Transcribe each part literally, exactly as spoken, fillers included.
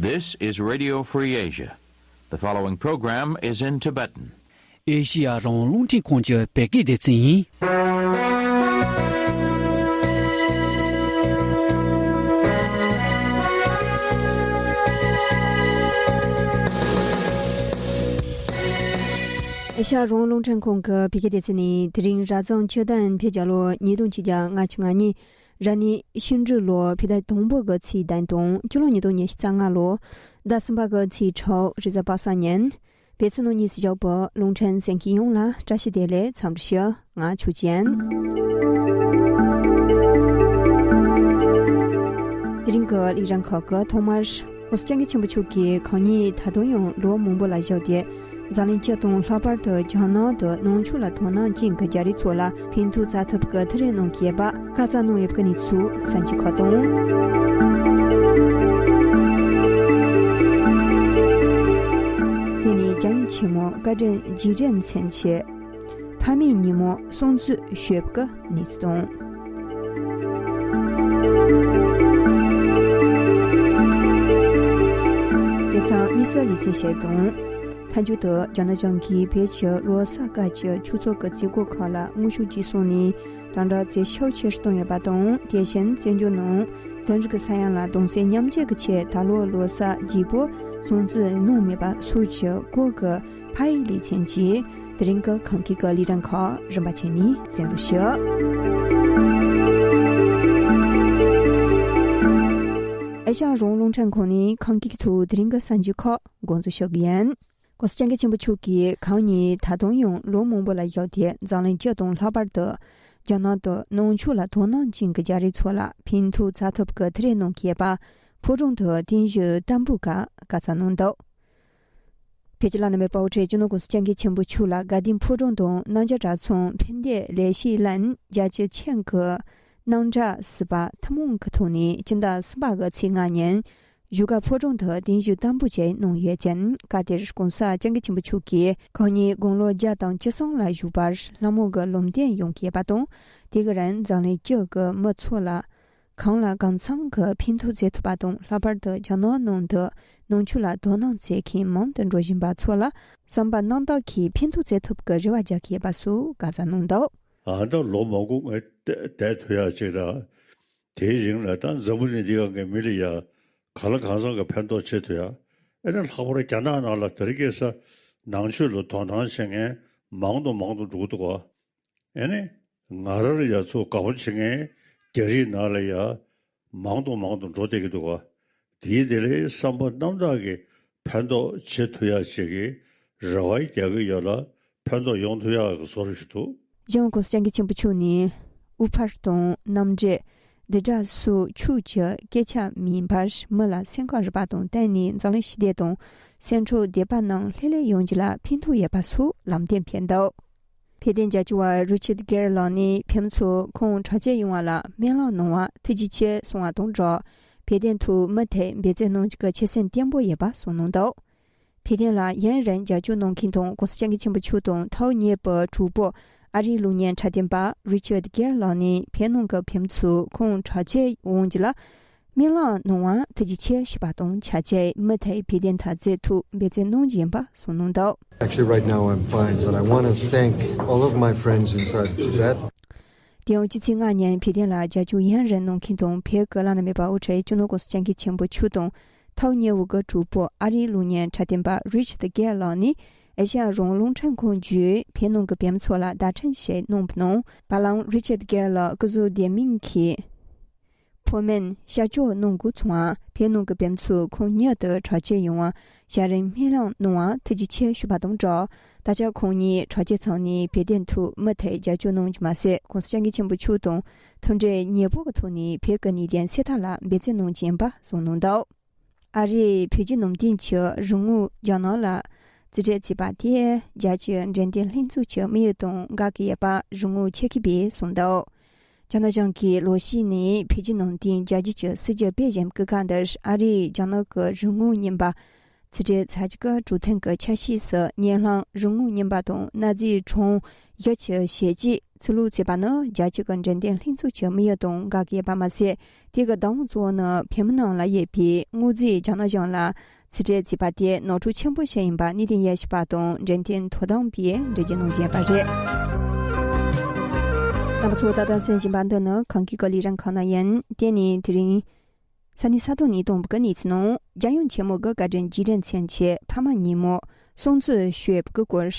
This is Radio Free Asia. The following program is in Tibetan. ཨེ་ཤི་ཡ་རང་དབང་རླུང་འཕྲིན་ཁང་གི་བོད་སྐད་སྡེ་ཚན་ཡིན། ཨེ་ཤ་ཡ་རང་དབང་རླུང་འཕྲིན་ཁང་གི་བོད་སྐད་སྡེ་ཚན་ནས་དེ་རིང་ར་ཛང་ཆོས་ལྡན་ཕེབས་རྒྱ་ལོ་ཉིས་སྟོང་ཆིག་བརྒྱ་ལྔ་བཅུ་ང་གཉིས། ར་ནི་ཤིང་འབྲུག་ལོ་ཕྱི་ཟླ་དང་པོ་གི་ཚེས་བདུན་དང་སྤྱི་ལོ་ཉིས་སྟོང་ཉི་ཤུ་རྩ་ལྔ་ལོ་ཟླ་གསུམ་པ་གི་ཚེས་དྲུག་རེས་གཟའ་པ་སངས་ཉིན། བོད་ཕྱི་ནང་གཉིས་སུ་བཞག་པའི་རླུང་འཕྲིན་གསན་མཁན་ཡོངས་ལ་བཀྲ་ཤིས་བདེ་ལེགས་འཚམས་འདྲི་ཞུ། ང་ཆོས་ཅན། དེ་རིང་གི་ལས་རིམ་ཁག་གི་ཐོག་མར། ༸གོང་ས་༸སྐྱབས་མགོན་ཆེན་པོ་མཆོག་གིས་གང་ཉིད་ད་དུང་ཡང་ལོ་མང་པོ་ལ་བཞག་སྟེ། འཛམ་གླིང་སྤྱི་དང་ལྷག་པར་དུ་རྒྱ་ནག་ཏུ་ནང་ཆོས་ལ་དོ་སྣང་ཅན་གྱི་རྒྱ་རིགས་ཚོ་ལ་ཕན་ཐོགས་བྱ་ཐབས་ཀྱི་ཐུགས་རེ་གནང་གི་ཡོད་པ་བཀའ་སྩལ་གནང་ཡོད་པའི་གནས་ཚུལ་གསན་རྒྱུ་ཁག་དང་། དེ་ནས་རྒྱལ་ཡུམ་ཆེན་མོ་བཀའ་དྲིན་རྗེས་དྲན་མཚོན་ཆེད། ཕ་མེས་ཉིན་མོ་གསུང་ཆོས་ཞུ་བའི་གནས་ཚུལ་དང་། དེ་མཚམས་དམིགས་བསལ་ལེ་ཚན་ཞིག་དང་། མཐའ་མཇུག་ཏུ་རྒྱ་ནག་གཞུང་གིས་བོད་ཀྱི་ལོ་གསར་སྐབས་ཀྱི་ཆོས་ཚོགས་ཀྱི་མཛད་སྒོ་ཁག་ལ་དངོས་ཤུགས་ཀྱིས་སོང་ནས་དྲ་སྦྲགས་བྱེད་ཤུགས་ཆེ་རུ་བཏང་ཡོད་པ་དང་། དེ་བཞིན་བཙན་བྱོལ་ནང་དེང་དུས་ཀྱི་ས་ཡོམ་ལ་གདུང་སེམས་མཉམ་སྐྱེད་ཀྱི་ཆེད་ད་ལོ་ལོ་གསར་བརྗེ་པོ་སྲུང་བརྩི་གནང་མེད་པ་སོགས་ཀྱི་སྐོར་གྱི་ཕ་ཡི་ལེ་ཚན་གྱིས་དེ་རིང་གི་ཁམས་སྐད་ཀྱི་ལས་རིམ་ཁག་རིམ་པ་བྱས་ནས་གསན་རོགས་ཞུ། ཨེ་ཤ་ཡ་རང་དབང་རླུང་འཕྲིན་ཁང་ནས་ཁམས་སྐད་ཀྱི་ཐོག་དེ་རིང་གི་གསར་འགྱུར་ཁག་འགོ་འཛུགས་ཞུ་གི་ཡིན། ༸གོང་ས་༸སྐྱབས་མགོན་ཆེན་པོ་མཆོག་གིས་གང་ཉིད་ད་དུང་ཡང་ལོ་མང་པོ་ལ་བཞག་སྟེ་འཛམ་གླིང་སྤྱི་དང་ལྷག་པར་དུ་རྒྱ་ནག་ཏུ་ནང་ཆོས་ལ་དོ་སྣང་ཅན་གྱི་རྒྱ་རིགས་ཚོ་ལ་ཕན་ཐོགས་བྱ་ཐབས་ཀྱི་ཐུགས་རེ་གནང་གི་ཡོད་པ་ཕོ་བྲང་དུ་གདན་ཞུ་དམ་འབུལ་སྐབས་བཀའ་སྩལ་གནང་འདུག་བོད་ཀྱི་བླ་ན་མེད་པ་དབུ་ཁྲིད་སྤྱི་ནོར་༸གོང་ས་༸སྐྱབས་མགོན་ཆེན་པོ་མཆོག་ལ་དགའ་ལྡན་ཕོ་བྲང་དང་རྣམ་རྒྱལ་གྲྭ་ཚང་ཕན་བདེ་ལས་བྱེད་ལྷན་རྒྱ་ཆེ་ཆེན་གྱི་རྣམ་གྲྭ་ཟུར་པ་ཐུན་མོང་གི་ཐོག་ནས་སྤྱི་ཟླ་གསུམ་པ་གི་ཚེས་ལྔ་ཉིན་བཞུགས་སྒར་ཕོ་བྲང་དུ་གདན་ཞུ་དམ་འབུལ་བཅས་གནང་ཡོད་ཅིང་། སྐབས་དེར་༸གོང་ས་༸སྐྱབས་མགོན་ཆེན་པོ་མཆོག་གིས་གང་ཉིད་དགུང་ལོ་བརྒྱ་དང་བཅུ་གསུམ་ལ་བཞུགས་པར་ལྷ་མོ་གི་ལམ་སྟོན་ཡང་བསྐྱངས་པ་དང་། དེ་གའི་རིང་འཛམ་གླིང་སྤྱི་གི་མི་ཚོ་ལ་གང་ལ་གང་འཚམ་གྱི་ཕན་ཐོགས་མཛད་ཐུབ་པ་དང་། ལྷག་པར་དུ་རྒྱ་ནག་ནང་དུ་ནང་ཆོས་ལ་དོ་སྣང་བྱེད་མཁན་མང་དུ་འགྲོ་བཞིན་པ་ཚོ་ལ་བསམ་པ་རྣམ་དག་གིས་ཕན་ཐོགས་མཛད་ཐུབ་ཀྱི་རེ་བ་རྒྱག་གི་ཡོད་པ་སོགས་བཀའ་སྩལ་གནང་འདུག་ཨ་ད་ལོ་མང་པོ་ངས་བསྡད་བསྡད་ཐུབ་ཡག་ཅིག་དང་། དེའི་རིང་ལ་ད་འཛམ་བུ་གླིང་འདི་ག་གི་མི་ལ་ཡ་གང་ལ་གང་འཚམ་གྱི་ཕན་ཐོགས་བྱེད་ཐུབ་ཡག་ཨེ་ད་ལྷག་པར་རྒྱ་ནག་ནང་ལ་དེ་རིང་ཁ་སང་ནང་ཆོས་ལ་དོ་སྣང་བྱེད་མཁན་མང་དུ་མང་དུ་འགྲོ་གི་འདུག་ག་ཨེ་ནི་ང་རང་ལ་ཡ་ཚུར་དགའ་པོ་བྱེད་མཁན་རྒྱ་རིགས་ནང་ལ་ཡ་མང་དུ་མང་དུ་འགྲོ་བསྡད་ཀྱི་འདུག་ག་དེའི་དེ་ལས་བསམ་པ་རྣམ་དག་གིས་ཕན་ཐོགས་བྱེད་ཐུབ་ཡག་ཅིག་གི་རེ་བ་རྒྱག་གི་ཡོད་ལ། ཕན་ཐོགས་ཡོང་ཐུབ་ཡག་གི་བཟོ་འདྲ་ཞིག་འདུག་གཞུང་༸གོང་ས་༸སྐྱབས་མགོན་ཆེན་པོ་མཆོག་ནས་དབུ་ཕར་དང་རྣམ་འགྲེལ་བསྡུས་གྲྭ་སོགས་ཆོས་ཀྱི་སྐད་ཆ་མིན་པར་མི་ལ་སེམས་ཁམས་རིག་པ་དང་བསྟུན་ནས་འཛམ་གླིང་ཞི་བདེ་དང་སེམས་ཁྲལ་བདེ་བ་རྣམས་ལྷུར་ལེན་ཡོང་རྒྱུ་ལ་ཕན་ཐོགས་ཡོད་པ་སོགས་ལམ་སྟོན་ཕེབས་འདུག་བོད་དོན་རྒྱབ་སྐྱོར་བ་རི་ཆར་གྷེར་ལགས་ནས་ཕེབས་མཚམས་ཁོང་དྲག་སྐྱེད་ཡོང་བ་ལ་སྨོན་ལམ་གནང་བ་ཐུགས་རྗེ་ཆེ་གསུང་བ་དང་སྦྲགས། བོད་དོན་ཐོག་མུ་མཐུད་འབད་བརྩོན་གནང་རྒྱུ་གི་ཆོད་སེམས་བརྟན་པོ་ཡོད་པ་གསུངས་གནང་འདུག་བོད་དོན་ལ་ཡུན་རིང་རྒྱབ་སྐྱོར་གནང་མཁན་དང་༸གོང་ས་༸སྐྱབས་མགོན་ཆེན་པོ་མཆོག་དང་ཐག་ཉེ་བའི་གྲོགས་པོ་ཨ་རིའི་གློག་བརྙན་འཁྲབ་སྟོན་པ་རི་ཆར་གྷེར་ལགས་ནས་བོད་ནང་གི་ཕེབས་མཚམས་ཁོང་དྲག་སྐྱེད་ཡོང་རྒྱུ་ལ་སྨོན་ལམ་གནང་བ་ཐུགས་རྗེ་ཆེ་ཞུས་པ་དང་ཆབས་ཅིག་མུ་མཐུད་བོད་དོན་འཐབ་རྩོད་ཐོག་འབད་བརྩོན་གནང་རྒྱུ་ཡིན་པ་གསུངས་གནང་འདུག Actually, right now I'm fine, but I want to thank all of my friends inside Tibet. དེ་ཡང་སྤྱི་ཚེས་ལྔ་ཉིན་བོད་དོན་ལ་རྒྱབ་སྐྱོར་ཡུན་རིང་གནང་མཁན་དང་བོད་ཀྱི་བླ་ན་མེད་པ་དབུ་ཁྲིད་སྤྱི་ནོར་༸གོང་ས་༸སྐྱབས་མགོན་ཆེན་པོ་མཆོག་དང་ཐག་ཉེ་བོ་གི་གྲོགས་པོ་ཨ་རིའི་གློག་བརྙན་འཁྲབ་སྟོན་པ་རི་ཆར་གྷེར་ལགས་ནས་ཨེ་ཤ་ཡ་རང་དབང་རླུང་འཕྲིན་ཁང་བརྒྱུད་བོད་ནང་གི་བོད་མི་ཚོ་ལ་བརྡ་འཕྲིན་ཞིག་གནང་བའི་ནང་། བར་ལམ་རི་ཆར་གྷེར་ལགས་སྐུ་གཟུགས་བདེ་མིན་གྱི་ཕོ་མིན་ཤ་ཆོག་གནང་དགོས་ཚུལ་བོད་ནང་གི་བོད་མི་ཚོ་ཁོང་ཉིད་དུ་དྲག་སྐྱེད་ཡོང་བ་ཞབས་རིམ་སྨོན་ལམ་གནང་བ་ཐུགས་རྗེ་ཆེ་ཞུས་པ་དང་སྦྲགས། ད་ཆ་ཁོང་ཉིད་དྲག་སྐྱེད་ཚར་ནས་བོད་དོན་ཐོག་མུ་མཐུད་རྒྱབ་སྐྱོར་གནང་རྒྱུ་མ་ཟད། ༸གོང་ས་༸སྐྱབས་མགོན་ཆེན་པོ་མཆོག་དང་མཐུན་སྒྲིལ་ཉེ་པོ་གི་ཐོག་ནས་བོད་ཀྱི་གནད་དོན་སེལ་ཐབས་ལ་འབད་བརྩོན་གནང་རྒྱུ་ཡིན་པ་གསུངས་གནང་འདུག་ཨ་རིས་བོད་བརྒྱུད་ནང་བསྟན་གྱི་རིག་དངོས་རྒྱ་ནག་ལ་རྩིས་སྤྲོད་བྱས་པ་དེས་རྒྱལ་སྤྱིའི་འགྲེམས་སྟོན་ལྷན་ཚོགས་ཀྱི་དམིགས་ཡུལ་དང་འགལ་གྱི་ཡོད་པ་རིག་དངོས་ཆེད་མཁས་པས་གསུངས་འདུག་རྒྱ་ནག་གཞུང་གིས་ལོ་ཤས་ནས་བོད་བརྒྱུད་ནང་བསྟན་རྒྱ་སྒྱུར་གྱི་སྲིད་ཇུས་སྤེལ་བཞིན་པའི་སྐབས་འདིར་ཨ་རིས་རྒྱ་ནག་གི་རིག་དངོས་རྙིང་པ་ ཚེས་གྲངས་ཚ་གཅིག་གི་གྲོས་ཐེངས་ཀྱི་ཆ་ཤས་སུ་ཉེ་གླིང་རིན་གོང་རྙིང་པ་དང་གནའ་རྫས་གྲངས་བཞི་བཅུ་ཞེ་གཅིག་ཚུར་ལོག་བྱས་པ་ནི་རྒྱལ་སྤྱི་གི་འབྲེལ་ལྡན་ལྷན་ཚོགས་ཀྱི་དམིགས་ཡུལ་དང་འགལ་གྱི་ཡོད་པ་མ་ཟད། དེ་གི་བདག་དབང་གཙོ་བོ་ནི་བོད་མི་རྣམས་ལ་ཡོད་པའི་དངོས་རྫས་རྒྱ་ནག་གཞུང་ལ་ཚུར་སྤྲད་བྱས་པ་དེ་ནོར་འཁྲུལ་ཆེན་པོ་ཞིག་ཡིན་པ་གནད་དོན་ཡོད་པ་དང་འབྲེལ་ལྡན་དོ་དམ་པས་འགྲེལ་བརྗོད་གནང་བཞིན་པ་རེད། རྣམ་པ་ཚོ་ད་ལྟ་གསན་བཞིན་པ་འདི་ནི་གངས་སྐྱིད་ཀྱི་ལས་རིམ་ཁག་ནང་ཡིན། དེ་ནས་དེ་རིང་ས་གནས་ས་ཐོག་ནས་གཏོང་བའི་གནས་ཚུལ་ནང་། རྒྱལ་ཡོངས་ཆེན་མོ་གི་བཀའ་དྲིན་རྗེས་དྲན་མཚོན་ཆེད་ཕ་མ་ཉིན་མོ་སྲུང་བརྩི་ཞུ་བའི་སྐོར།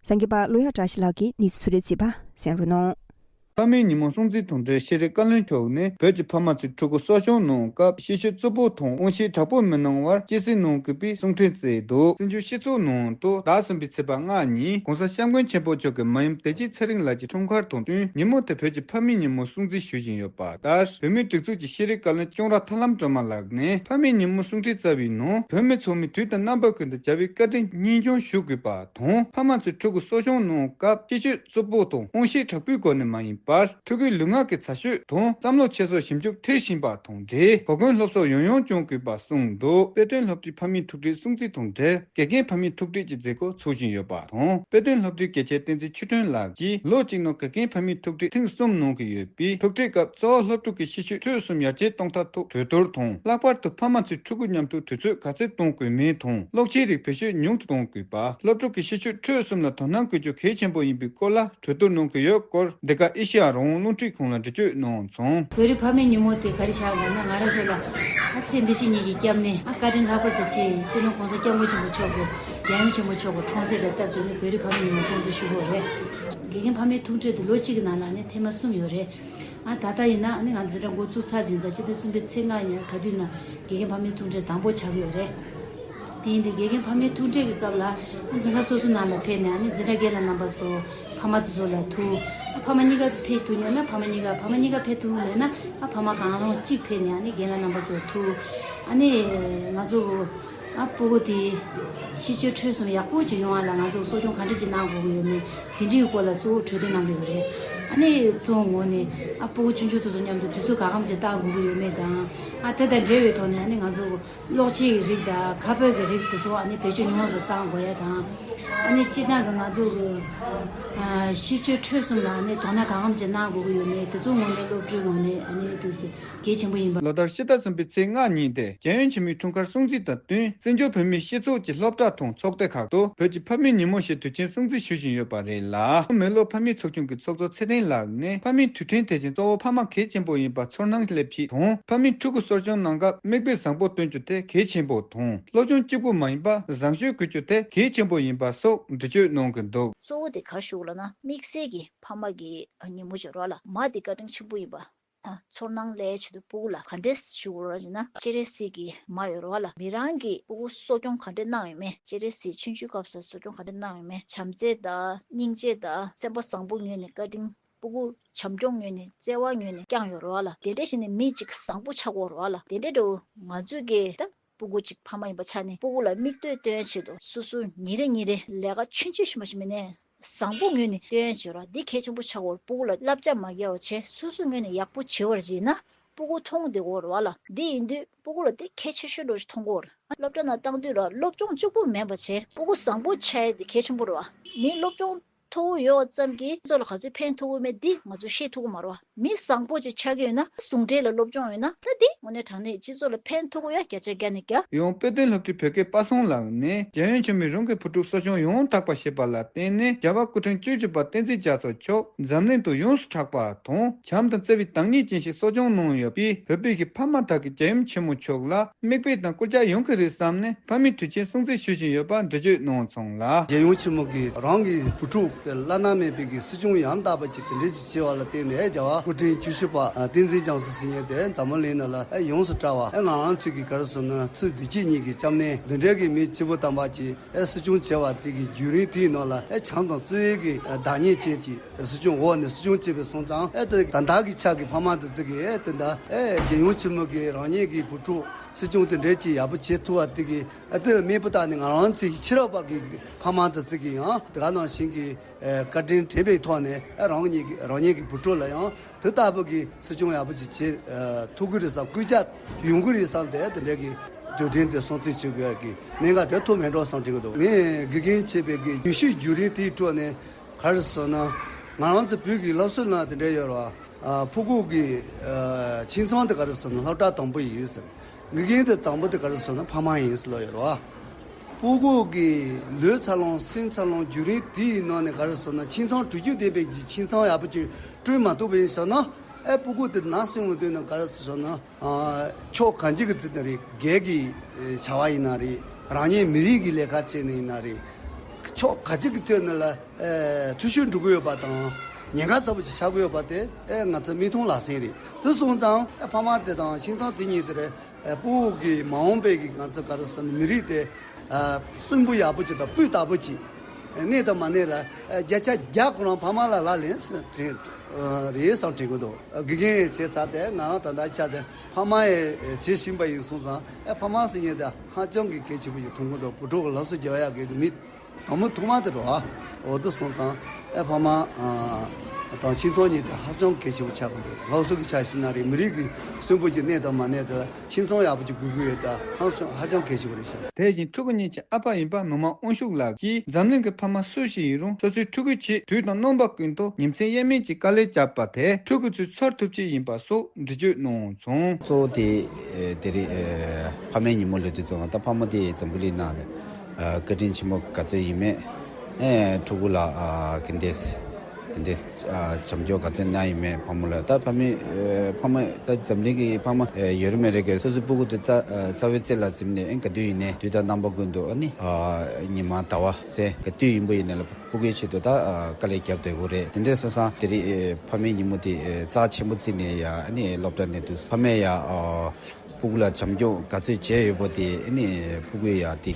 གསར་འགོད་པ་བློ་ཡག་བཀྲ་ཤིས་ལགས་ཀྱིས་གནས་ཚུལ་རེ་བརྩིས་པ་གསན་རོགས་གནང་། ཕ་མའི་ཉིན་མོ་སྲུང་བརྩི་དང་འབྲེལ་ཤེས་རིག་བཀའ་བློན་མཆོག་ནས་བོད་ཀྱི་ཕ་མ་ཚོས་ཕྲུ་གུ་གསོ་སྐྱོང་གནང་སྐབས་ཤེས་བྱ་རྩུབ་པོ་དང་དབང་ཤེད་དྲག་པོ་མི་གནང་བར་སྐྱེད་སྲིང་གནང་དགོས་པའི་གསུང་འཕྲིན་བསྩལ་འདུག། བཙན་བྱོལ་སྤྱི་ཚོགས་ནང་དུ་ཟླ་གསུམ་པའི་ཚེས་པ་ལྔ་ཉིན་གོང་ས་སྐྱབས་མགོན་ཆེན་པོ་མཆོག་གི་མ་ཡུམ་བདེ་སྐྱིད་ཚེ་རིང་ལགས་ཀྱི་འཁྲུངས་སྐར་དང་བསྟུན་ཉིན་མོ་དེ་བོད་ཀྱི་ཕ་མའི་ཉིན་མོ་སྲུང་བརྩི་ཞུ་བཞིན་ཡོད་པ་ལྟར། བོད་མིའི་སྒྲིག་འཛུགས་ཀྱི་ཤེས་རིག་བཀའ་བློན་སྐྱོང་ར་ཐར་ལམ་སྒྲོལ་མ་ལགས་ནས་ཕ་མའི་ཉིན་མོ་གསུང་འཕྲིན་བསྩལ་བའི་ནང་། བོད་མི་ཚང་མས་དུས་དང་རྣམ་པ་ཀུན་ཏུ་རྒྱལ་བའི་བཀའ་དྲིན་གཉིས་སྐྱོང་ཞུ་དགོས་པ་དང་། ཕ་མ་ཚོས་ཕྲུ་གུ་གསོ་སྐྱོང་གནང་སྐབས་ཤེས་བྱ་རྩུབ་པོ་དང་དབང་ཤེད་དྲག་པོའི་སྒོ་ནས་མ་ཡིན་པར། ཕྲུ་གུའི་ལུས་ངག་གི་ཚ་ཤོས་དང་བསམ་བློ་འཁྱེར་སོ་ཞིབ་འཇུག་མཐིལ་ཕྱིན་པ་དང་འབྲེལ་གོ་སྐོན་སློབ་གསོ་ཡང་ཡང་སྐྱོང་དགོས་པ་གསུངས་འདུག། དཔེ་སྟོན་སློབ་གྲྭའི་ཕ་མའི་ཐུག་འཕྲད་སྲུང་བརྩི་དང་འབྲེལ་དགེ་རྒན་ཕ་མའི་ཐུག་འཕྲད་ཀྱི་མཛད་སྒོ་ཚོགས་བཞིན་ཡོད་པ་དང་། དཔེ་སྟོན་སློབ་གྲྭའི་དགེ་ཆེ་བསྟན་འཛིན་ཆོས་སྒྲོན་ལགས་ཀྱིས་ལོ་གཅིག་ནང་དགེ་རྒན་ཕ་མའི་ཐུག་འཕྲད་ཐེངས་གསུམ་གནང་གི་ཡོད་པས། ཐུག་འཕྲད་སྐབས་གཙོ་བོ་སློབ་ཕྲུག་གི་ཤེས་བྱའི་ཁྲོད་གསུམ་ཡར་རྒྱས་གཏོང་ཐབས་ཐོག་གྲོས་བསྡུར་དང་། ལྷག་པར་དུ་ཕ་མ་ཚོས་ཕྲུ་གུ་མཉམ་དུ་དུས་ཚོད་ག་ཚོད་གཏོང་དགོས་མིན་དང་། གློག་ཆས་རིགས་བེད་སྤྱོད་ཉུང་དུ་གཏོང་དགོས་པ། སློབ་ཕྲུག་གི་ཤེས་བྱའི་ཁྲོད་གསུམ་ལ་དོ་སྣང་དགོས་རྒྱུ་གལ་ཆེན་པོ་ཡིན་པའི་སྐོར་ལ་གྲོས་བསྡུར་གནང་གི་ཡོད་སྐོར། འདི་ག་ཨེ་ཤེ་ཡ་རང་དབང་རླུང་འཕྲིན་ཁང་ལ་འགྲེལ་བརྗོད་གནང་སོང་། བོད་རིགས་ཕ་མའི་ཉིན་མོ་དེ་ག་རེ་ཆགས་ལབ་ན། ང་རང་ཚོ་ལ་ཨ་ཚེ་འདི་ཕྱི་གཉིས་ཀྱི་སྐྱབས་གནས། ཨ་བཀའ་དྲིན་ལྷག་པར་དུ་ཆེ་སྤྱི་ནོར་༸གོང་ས་༸སྐྱབས་མགོན་ཆེན་པོ་མཆོག་གི་རྒྱལ་ཡོངས་ཆེན་མོ་མཆོག་གི་འཁྲུངས་ཚེས་དང་སྟབས་བསྟུན་ནས་བོད་རིགས་ཕ་མའི་ཉིན་མོ་སྲུང་བརྩི་ཞུ་གི་ཡོད་རེད། དགེ་རྒན་ཕ་མའི་ཐུག་འཕྲད་དེ་ལོ་གཅིག་གི་ནང་ལ་ནི་ཐེངས་མ་གསུམ་ཡོད་རེད། ཨ་ད་ལྟ་ཡིན་ན་ཨ་ནི་ང་འཛིན་གྲྭ་འགོ་བཙུགས་ཚར་ཟིན་ཙང་། སྤྱི་ཟླ་གསུམ་པའི་ཚེས་ལྔ་ཉིན་ག་དུས་ན་དགེ་རྒན་ཕ་མའི་ཐུག་འཕྲད་དང་པོ་ཆགས་ཀྱི་ཡོད་རེད། དེ་ཡིན་དུས་དགེ་རྒན་ཕ་མའི་ཐུག་འཕྲད་ཀྱི་སྐབས་ལ་ཨ་འཛིན་གྲྭ་སོ་སོ་ནང་ལ་ཕེབས་ནས་ཨ་ནི་འཛིན་གྲྭ་རྒན་ལགས་རྣམ་པ་ཚོ་ཕ་མ་དེ་ཚོ་ལ་ཐུག། ཨ་ཕ་མ་གཉིས་ཀ་ཕེབས་ཐུབ་ཡོད་ན་ཕ་མ་གཉིས་ཀ། ཕ་མ་གཉིས་ཀ་ཕེབས་ཐུབ་མེད་ན་ཨ་ཕ་མ་གང་རུང་གཅིག་ཕེབས་ནས་ཨ་ནི་རྒན་ལགས་རྣམ་པ་ཚོ་ཐུག། ཨ་ནི་ང་ཚོ་ཨ་སྤུ་གུ་དེ་ཤེས་བྱའི་ཁྲོད་གསུམ་ཡག་པོ་ཅིག་ཡོང་བ་ལ་ང་ཚོ་གསོ་སྐྱོང་ག་འདྲ་ཅིག་གནང་དགོས་ཀྱི་ཡོད་མེད། དེ་འདྲའི་སྐོར་ལ་གཙོ་བོ་གྲོས་བསྡུར་གནང་གི་ཡོད་རེད། ཨ་ནི་གཙོ་བོ་ངོས་ནས་ཨ་སྤུ་གུ་ཆུང་ཆུང་དེ་ཚོ་མཉམ་དུ་དུས་ཚོད་ག་འཚམ་ཅིག་བཏང་དགོས་ཀྱི་ཡོད་མེད་དང་། ཨ་དེ་དང་འབྲེལ་བའི་ཐོག་ནས་ཨ་ནི་ང་ཚོ་གློག་ཆས་ཀྱི་རིགས་དང་ཁ་པར་གྱི་རིགས་དེ་ཚོ་ཨ་ནི་བེད་སྤྱོད་ཉུང་ཙམ་གཏང་དགོས་ཡ་དང་། ཨ་ནི་སྤྱིར་བཏང་གི་ང་ཚོ་གི་ཨ་ཤེས་བྱའི་ཁྲོད་གསུམ་ལ་ཨ་ནི་དོ་སྣང་གང་འཚམ་ཅིག་གནང་དགོས་ཀྱི་ཡོད་མེད་དེ་ཚོ་ངོས་ནས་སློབ་གྲྭའི་ངོས་ནས་ཨ་ནི་ཏོག་ཙམ་གལ་ཆེན་པོ་ཡིན་པ། ལོ་ལྟར་ཕྱི་ཟླ་གསུམ་པའི་ཚེས་ལྔ་ཉིན་དེ་རྒྱལ་ཡོངས་ཆེན་མོའི་འཁྲུངས་སྐར་སྲུང་བརྩི་དང་བསྟུན་བཙན་བྱོལ་བོད་མིའི་སྤྱི་ཚོགས་ཀྱི་སློབ་གྲྭ་དང་ཚོགས་སྡེ་ཁག་ཏུ་བོད་ཀྱི་ཕ་མའི་ཉིན་མོ་ཞེས་དུས་ཆེན་སྲུང་བརྩི་ཞུ་བཞིན་ཡོད་པ་རེད་ལ། མི་ལོ་ཕ་མའི་ཚོགས་ཆུང་གི་ཚོགས་གཙོ་ཚེ་བརྟན་ལགས་ནས་ཕ་མའི་དུས་དྲན་དེ་བཞིན་གཙོ་བོ་ཕ་མ་གལ་ཆེན་པོ་ཡིན་པར་ཚོར་སྣང་སླེབས་ཆེད་དང་། ཕ་མས་ཕྲུ་གུ་གསོ་སྐྱོང་གནང་སྐབས་མིག་དཔེ་བཟང་པོ་སྟོན་རྒྱུ་དེ་གལ་ཆེན་པོ་དང་། སློབ་སྦྱོང་གཅིག་པུ་མ་ཡིན་པར་བཟང་སྤྱོད་དགོས་རྒྱུ་དེ་གལ་ཆེན་པོ་ཡིན་པ་སོགས་འགྲེལ་བརྗོད་གནང་གི་འདུག། གཙོ་བོ་དེ་ག་རེ་ཞུ་དགོས་ལབ་ན། དམིགས་བསལ་གྱི་ཕ་མ་གི་ཉིན་མོ་ཅིག་རེད་ལ། མ་དེ་བཀའ་དྲིན་ཆེན་པོ་ཡིན་པ། ཚོར་སྣང་སླེབས་ཆེད་དུ་སྤུ་གུ་ལ་ག་འདྲས་ཞུ་དགོས་རེད་ཟེར་ན། སྤྱན་རས་གཟིགས་ཀྱི་མ་ཡོད་རེད་བ་ལ། མི་རང་གིས་སྤུ་གུ་གསོ་སྐྱོང་ག་འདྲས་གནང་ཡོད་མེད། སྤྱན་རས་གཟིགས་ཆུང་ཆུང་སྐབས་སུ་གསོ་སྐྱོང་ག་འདྲས་གནང་ཡོད་མེད། བྱམས་བརྩེ་དང་སྙིང་རྗེ་དང་སེམས་པ་བཟང་པོ་ངོས་ནས་བཀའ་དྲིན། སྤུ་གུ་བྱམས་སྐྱོང་ངོས་ནས་བརྩེ་བ་ངོས་ནས་བསྐྱངས་ཡོད་རེད་བ་ལ། དེ་འདྲས་བྱས་ནས་མི་གཅིག་བཟང་པོ་ཆགས་ཀྱི་ཡོད་རེད་བ་ལ། དེ་འདྲས་འདྲ་བོ་ང་ཚོས་ཀྱི་ད་སྤུ་གུ་གཅིག་ཕ་མ་ཡིན་པ་ཆགས་ནས་སྤུ་གུ་ལ་མིག་ལྟོས་སྟོན་ཆེད་དུ་སོ་སོ་ཉིན་རེ་ཉིན་རེ་ལས་ཀ་ཆུང་ཆུང་ཞིག་མ་ཞིག་མིན་ནས། བཟང་པོ་ངོས་ནས་སྟོན་བྱེད་རོགས། འདི་གལ་ཆེན་པོ་ཆགས་འོར། སྤུ་གུ་ལ་བསླབ་བྱ་མ་བརྒྱབ་པ་བྱས་སོ་སོའི་ངོས་ནས་ཡག་པོ་བྱེད་པར་བྱས་ན། སྤུ་གུ་མཐོང་བདེ་འོར་བ་ལ། འདི་ཡིན་དུས་སྤུ་གུ་ལ་འདི་གལ་ཆེ་ཤོས་འདྲ་ཞིག་མཐོང་གི་འོར། སློབ་གྲྭ་ནང་བཏང་དུས་ལ་སློབ་སྦྱོང་གཅིག་པུ་མེད་པ་བྱས་སྤུ་གུ་བཟང་པོ་ཆགས་ཡ་འདི་གལ་ཆེན་པོ་རེད་བ། མི་སློབ་སྦྱོང་མཐོ་བོ་ཡོད་ཙམ་གྱིས་སྤྱི་ཚོགས་ལ་ག་ཚོད་ཕན་ཐོགས་ཀྱི་མེད་འདི་ང་ཚོས་ཤེས་ཐུབ་ཀྱི་མ་རེད་བ། མི་བཟང་པོ་ཅིག་ཆགས་ཀྱི་ཡོད་ན། ཟུང་འབྲེལ་ལ་སློབ་སྦྱོང་ཡོད་ན། ད་འདི་དངོས་གནས་དྲང་གནས་སྤྱི་ཚོགས་ལ་ཕན་ཐོགས་ཀྱི་ཡ་བརྒྱ་ཆ་བརྒྱ་ནས་བརྒྱ། ཡང་དཔེ་སྟོན་སློབ་གྲྭའི་བོད་སྐད་པ་སངས་ལགས་ནས། རྒྱལ་ཡོངས་ཆེན་མོས་རང་གི་བུ་ཕྲུག་གསོ་སྐྱོང་ཡང་དག་པ་བྱས་པ་ལ་བརྟེན་ནས། རྒྱལ་བ་སྐུ་ཕྲེང་བཅུ་བཞི་པ་བསྟན་འཛིན་རྒྱ་མཚོ་མཆོག་འཛམ་གླིང་དུ་ཡོངས་སུ་གྲགས་པ་དང་། བྱམས་དང་བརྩེ་བའི་བདག་ཉིད་ཅན་ཞིག་གསོ་སྐྱོང་གནང་ཡོད་པས། བོད་པའི་གི་ཕ་མ་དག་གིས་རྒྱལ་ཡུམ་ཆེན་མོ་མཆོག་ལ་མིག་དཔེ་དང་སྐུལ་ལྕག་ཡོང་གི་རེད་བསམ་ནས། ཕ་མའི་དུས་ཆེན་སྲུང་བརྩི་ཞུ་བཞིན་ཡོད་པ་འགྲེལ་བརྗོད་གནང་སོང་ལ། རྒྱལ་ཡོངས་ཆེན་མོ་གིས་རང་གི་བུ་ཕྲུག་དེ་བླ་ན་མེད་པའི་གི་སྲིད་སྐྱོང་ཡང་དག་པ་ཅིག་དེ་འདྲའི་ཅིག་བྱས་པ་ལ་བརྟེན་ནས། རྒྱལ་བ་སྐུ་ཕྲེང་བཅུ་བཞི་པ་བསྟན་འཛིན་རྒྱ་མཚོ་ཟེར་མཁན་དེ་འཛམ་བུ་གླིང་ནང་ལ་ཡོངས་སུ་གྲགས་པ། ང་རང་ཚོའི་གི་ག་རེ་ཟེར་ན། ཚུར་བདེ་སྐྱིད་གཉིས་ཀྱི་སྐྱབས་གནས། འདི་འདྲའི་གི་མི་སྐྱེས་བུ་དམ་པ་ཅིག་སྲིད་སྐྱོང་བྱས་པ་དེ་གི་བརྒྱུད་རིམ་དེའི་ནང་ལ་བྱམས་དང་བརྩེ་བའི་གི་བདག་ཉིད་ཅན་གྱི་སྲིད་སྐྱོང་འོག་ནས་སྲིད་སྐྱོང་བྱས་པའི་སོང་ཙང་། ཨེ་ད་ད་ལྟ་གི་ཆ་གི་ཕ་མ་དེ་ཚོ་གིས་ཨེ་དེ་འདྲ་ཨེ་རྒྱལ་ཡོངས་ཆེན་མོ་གིས་རང་ཉིད་ཀྱི་བུ་ཕྲུག་སྲིད་སྐྱོང་དེ་འདྲའི་ཅིག་ཡག་པོ་བྱེད་ཐུབ་པ་དེ་གི། ཨེ་དེ་ལ་མེད་པ་ད་ནི་ང་རང་ཚོའི་ཕྱི་རབས་པ་གི་ཕ་མ་དེ་ཚོ་གིས་ཡང་དེ་ག་ནང་བཞིན་གྱི་ཨེ་བཀའ་དྲིན་དྲན་པའི་ཐོག་ནས། ཨེ་རང་ཉིད་ཀྱི་རང་ཉིད་ཀྱི་བུ་ཕྲུག་ལ་ཡང་དེ་ལྟ་བུ་གི་སྲིད་སྐྱོང་ཡག་པོ་ཅིག་བྱེད་ཨེ་ཐུབ་ཀྱི་རེད་བསམ། སྐུལ་ལྕག་ཡོང་གི་རེད་བསམ་སྟེ། དེ་འདྲའི་གི་ རྒྱུ་རྐྱེན་དེ་སྲུང་བརྩི་བྱེད་དགོས་ཀྱི་གནད་འགག་དེ་ཐུག་མེད་འགྲོ་བསམ་དྲན་གྱི་འདུག་ངས་དགེ་རྒན་བྱས་པའི་གི་རྒྱུན་ཤེས་བརྒྱུད་རིམ་དེའི་ཁྲོད་ནས་ག་རེ་ཟེར་ན། ང་རང་ཚོ་བོད་ཀྱི་སློབ་གསོའི་ནང་དེ་འདྲ་ཡོད་རེད་བ། ཕྲུ་གུ་གི་ཁྱིམ་ཚང་དེ་ག་རེ་ཟེར་ན་སློབ་གྲྭ་དང་པོ་ཡིན་ཟེར། དགེ་རྒན་དེ་དང་པོ་དེ་ག་རེ་ཟེར་ན་ཕ་མ་ཡིན་ཟེར་ལབ་ཡོད་རེད་བ། ཕྲུ་གུ་གི་ལོ་ཚ་ལོང་སེམས་ཚ་ལོང་བརྒྱུད་རིམ་དེའི་ནང་ནས་ག་རེ་ཟེར་ན་ཁྱིམ་ཚང་བྲོ་རྒྱུ་ལྡན་པའི་ཁྱིམ་ཚང་ཡག་པོ་ཅིག་བསྐྲུན་མ་ཐུབ་པ་ཡིན་ཟེར་ན། ཨེ་ཕྲུ་གུ་དེ་ནར་སོན་འོང་དུས་ན་ག་རེ་ཟེར་ན། ཕྱོགས་གང་ཅི་གི་ཐད་ནས་རེད། སྒེར་གྱི་བྱ་བ་ཡིན་ན་རེད། རང་ཉིད་མི་རིགས་ཀྱི་ལས་ཀ་བྱས་ནས་ཡིན་ན་རེད། ཕྱོགས་གང་ཅི་གི་ཐད་ནས་ལ་འཐུས་ཤོར་འགྲོ་གི་ཡོད་པ་དང་། ཉེན་ཁ་ཚ་པོ་ཅིག་ཆགས་ཀྱི་ཡོད་པ་དེ་ཨེ་ང་ཚོ་མིག་མཐོང་ལག་ཟིན་རེད། དེ་སོང་ཙང་ཨེ་ཕ་མ་དེ་དང་ཁྱིམ་ཚང་དེ་གཉིས་དེ་རེད། ཕྲུ་གུ་གི་མ་འོངས་པའི་གི་ང་ཚོ་ག་རེ་ཟེར་ན་མི་རིགས་དེ་གསོན་པོ་ཡག་པོ་ཅིག་དང་སྤུས་དག་པོ་ཅིག་གནས་དང་མ་གནས་ལ་བརྒྱ་ཆ་བརྒྱ་ཁོ་རང་ཕ་མ་ལ་ལག་ལེན་རེད་བསམ་དྲན་གྱི་འདུག་དགེ་རྒན་བྱས་ཚར་ཏེ་ང་རང་ད་ལྟ་ཆ་དེ་ཕ་མ་ཡི་བྱེད་བཞིན་པ་ཡིན་སོང་ཙང་ཨེ་ཕ་མ་ཟེར་མཁན་དེ་ཧ་ཅང་གི་གལ་ཆེན་པོ་ཞིག་མཐོང་གི་འདུག་བུ་ཕྲུག་གི་སློབ་གསོ་རྒྱག་ཡག་གི་མི་དང་པོ་ཐོག་མ་དེ་རེད་བ། འོ་དེ་སོང་ཙང་ཨེ་ཕ་མ་དང་ཁྱིམ་ཚང་གཉིས་དེ་ཧ་ཅང་གལ་ཆེན་པོ་ཆགས་ཀྱི་འདུག་སློབ་གསོ་གི་ཆ་བཞག་ན་རེད། མི་རིགས་ཀྱི་གསོན་པོ་གྱི་གནས་དང་མ་གནས་དེ་ལ་ཁྱིམ་ཚང་ཡག་པོ་ཅིག་དགོས་ཀྱི་ཡོད། ད་ཧང་སང་ཧ་ཅང་གལ་ཆེ་བ་རེད་ཤག་དེ་བཞིན་ཕྲུ་གུ་གཉིས་ཀྱི་ཨ་ཕ་ཡིན་པ་མི་དམངས་དབང་ཕྱུག་ལགས་ཀྱིས་འཛམ་གླིང་གི་ཕ་མ་སུ་ཞིག་ཡིན་རུང་སོ་སོའི་ཕྲུ་གུའི་ཆེད་དུས་དང་རྣམ་པ་ཀུན་ཏུ་ཉིན་མཚན་གཡེལ་མེད་ཀྱིས་དཀའ་ལས་བརྒྱབ་པ་དེ་ཕྲུ་གུ་ཚོས་ཚོར་ཐུབ་ཀྱི་ཡིན་པ་སོགས་འགྲེལ་བརྗོད་གནང་སོང་། གཙོ་བོ་དེ་དེ་རེད། ཕ་མའི་ཉིན་མོ་ལབ་དུས་ཙམ་ད་ཕ་མ་དེ་འཛམ་བུ་གླིང་ནང་བཀའ་དྲིན་ཆེན་པོ་ག་ཚོད་ཡིན་མེད། ཕྲུ་གུ་ལ་ག་འདྲས། དེ་འདྲའི་བྱམས་སྐྱོང་ག་ཚོད་གནང་ཡིན་མེད་ཕ་མ་ལ། ད་ཕ་མའི་ཕ་མ་ད་འཛམ་གླིང་གི་ཕ་མ་ཡོད་རེད་མེད་རེད་གི་སོ་སོའི་སྤུ་གུ་དེ་རྩ་རྩ་བའི་རྩེ་ལ་འཛིན་ནས་ཨེ་ག་དུས་ཡིན་ནའི་དུས་དང་རྣམ་པ་ཀུན་ཏུ་ཨ་ནི་ཉི་མ་ཟླ་བ་ཚེས་ག་དུས་ཡིན་པ་ཡིན་ན་ལ་སྤུ་གུའི་ཆེད་དུ་ད་དཀའ་ལས་བརྒྱབ་བསྡད་ཡོད་རེད། དེ་འདྲའི་སོང་ཙང་དེ་རིང་ཕ་མའི་ཉིན་མོ་དེ་རྩ་ཆེན་པོ་བརྩིས་ནས་ཡ་ཨ་ནི་སློབ་གྲྭ་ནས་འདུག་ཕ་མས་ཡ་སྤུ་གུ་ལ་བྱམས་སྐྱོང་ག་ཚོད་བྱས་ཡོད་པ་དེ་ཨ་ནི་སྤུ་གུས་ཡ་དེ་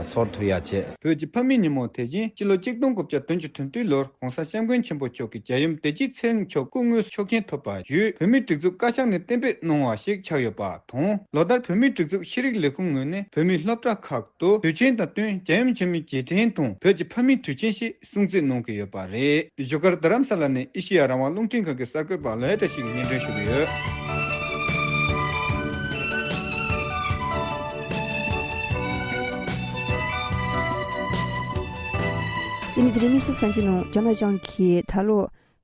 ཚོར་ཐུབ་ཡ་བྱས། བོད་ཀྱི་ཕ་མའི་ཉིན་མོ་དེ་བཞིན་སྤྱི་ལོ་གཅིག་སྟོང་དགུ་བརྒྱ་བདུན་ཅུ་དོན་བདུན་ལོར་༸གོང་ས་༸སྐྱབས་མགོན་ཆེན་པོ་མཆོག་གིས་རྒྱལ་ཡུམ་བདེ་སྐྱིད་ཚེ་རིང་མཆོག་སྐུ་དངོས་ཆོག་མཆན་ཐོབ་པ་བརྒྱུད་བོད་མིའི་སྒྲིག་འཛུགས་བཀའ་ཤག་ནས་གཏན་འབེབས་གནང་བ་ཞིག་ཆགས་ཡོད་པ་དང་། ལོ་ལྟར་བོད་མིའི་སྒྲིག་འཛུགས་ཤེས་རིག་ལས་ཁུངས་ངོས་ནས་བོད་མིའི་སློབ་གྲྭ་ཁག་ཏུ་དུས་ཆེན་དང་བསྟུན་རྒྱལ་ཡུམ་ཆེན་མོའི་རྗེས་དྲན་དང་བོད་ཀྱི་ཕ་མའི་དུས་ཆེན་ཞེས་སྲུང་བརྩི་གནང་གི་ཡོད་པ་རེད། བཞུགས་སྒར་རྡ་རམ་ས་ལ་ནས་ཨེ་ཤེ་ཡ་རང་དབང་རླུང་འཕྲིན་ཁང་གི་གསར་འགོད་པ་ལོ་ཡ་བཀྲ་ཤིས་ཀྱིས་སྙན་སྒྲོན་ཞུ་གི་ཡོད། དེ་ནི་དེ་རིང་དམིགས་བསལ་གསར་འགྱུར་ནང་རྒྱ་ནག་གཞུང་གིས་ད་ལོ་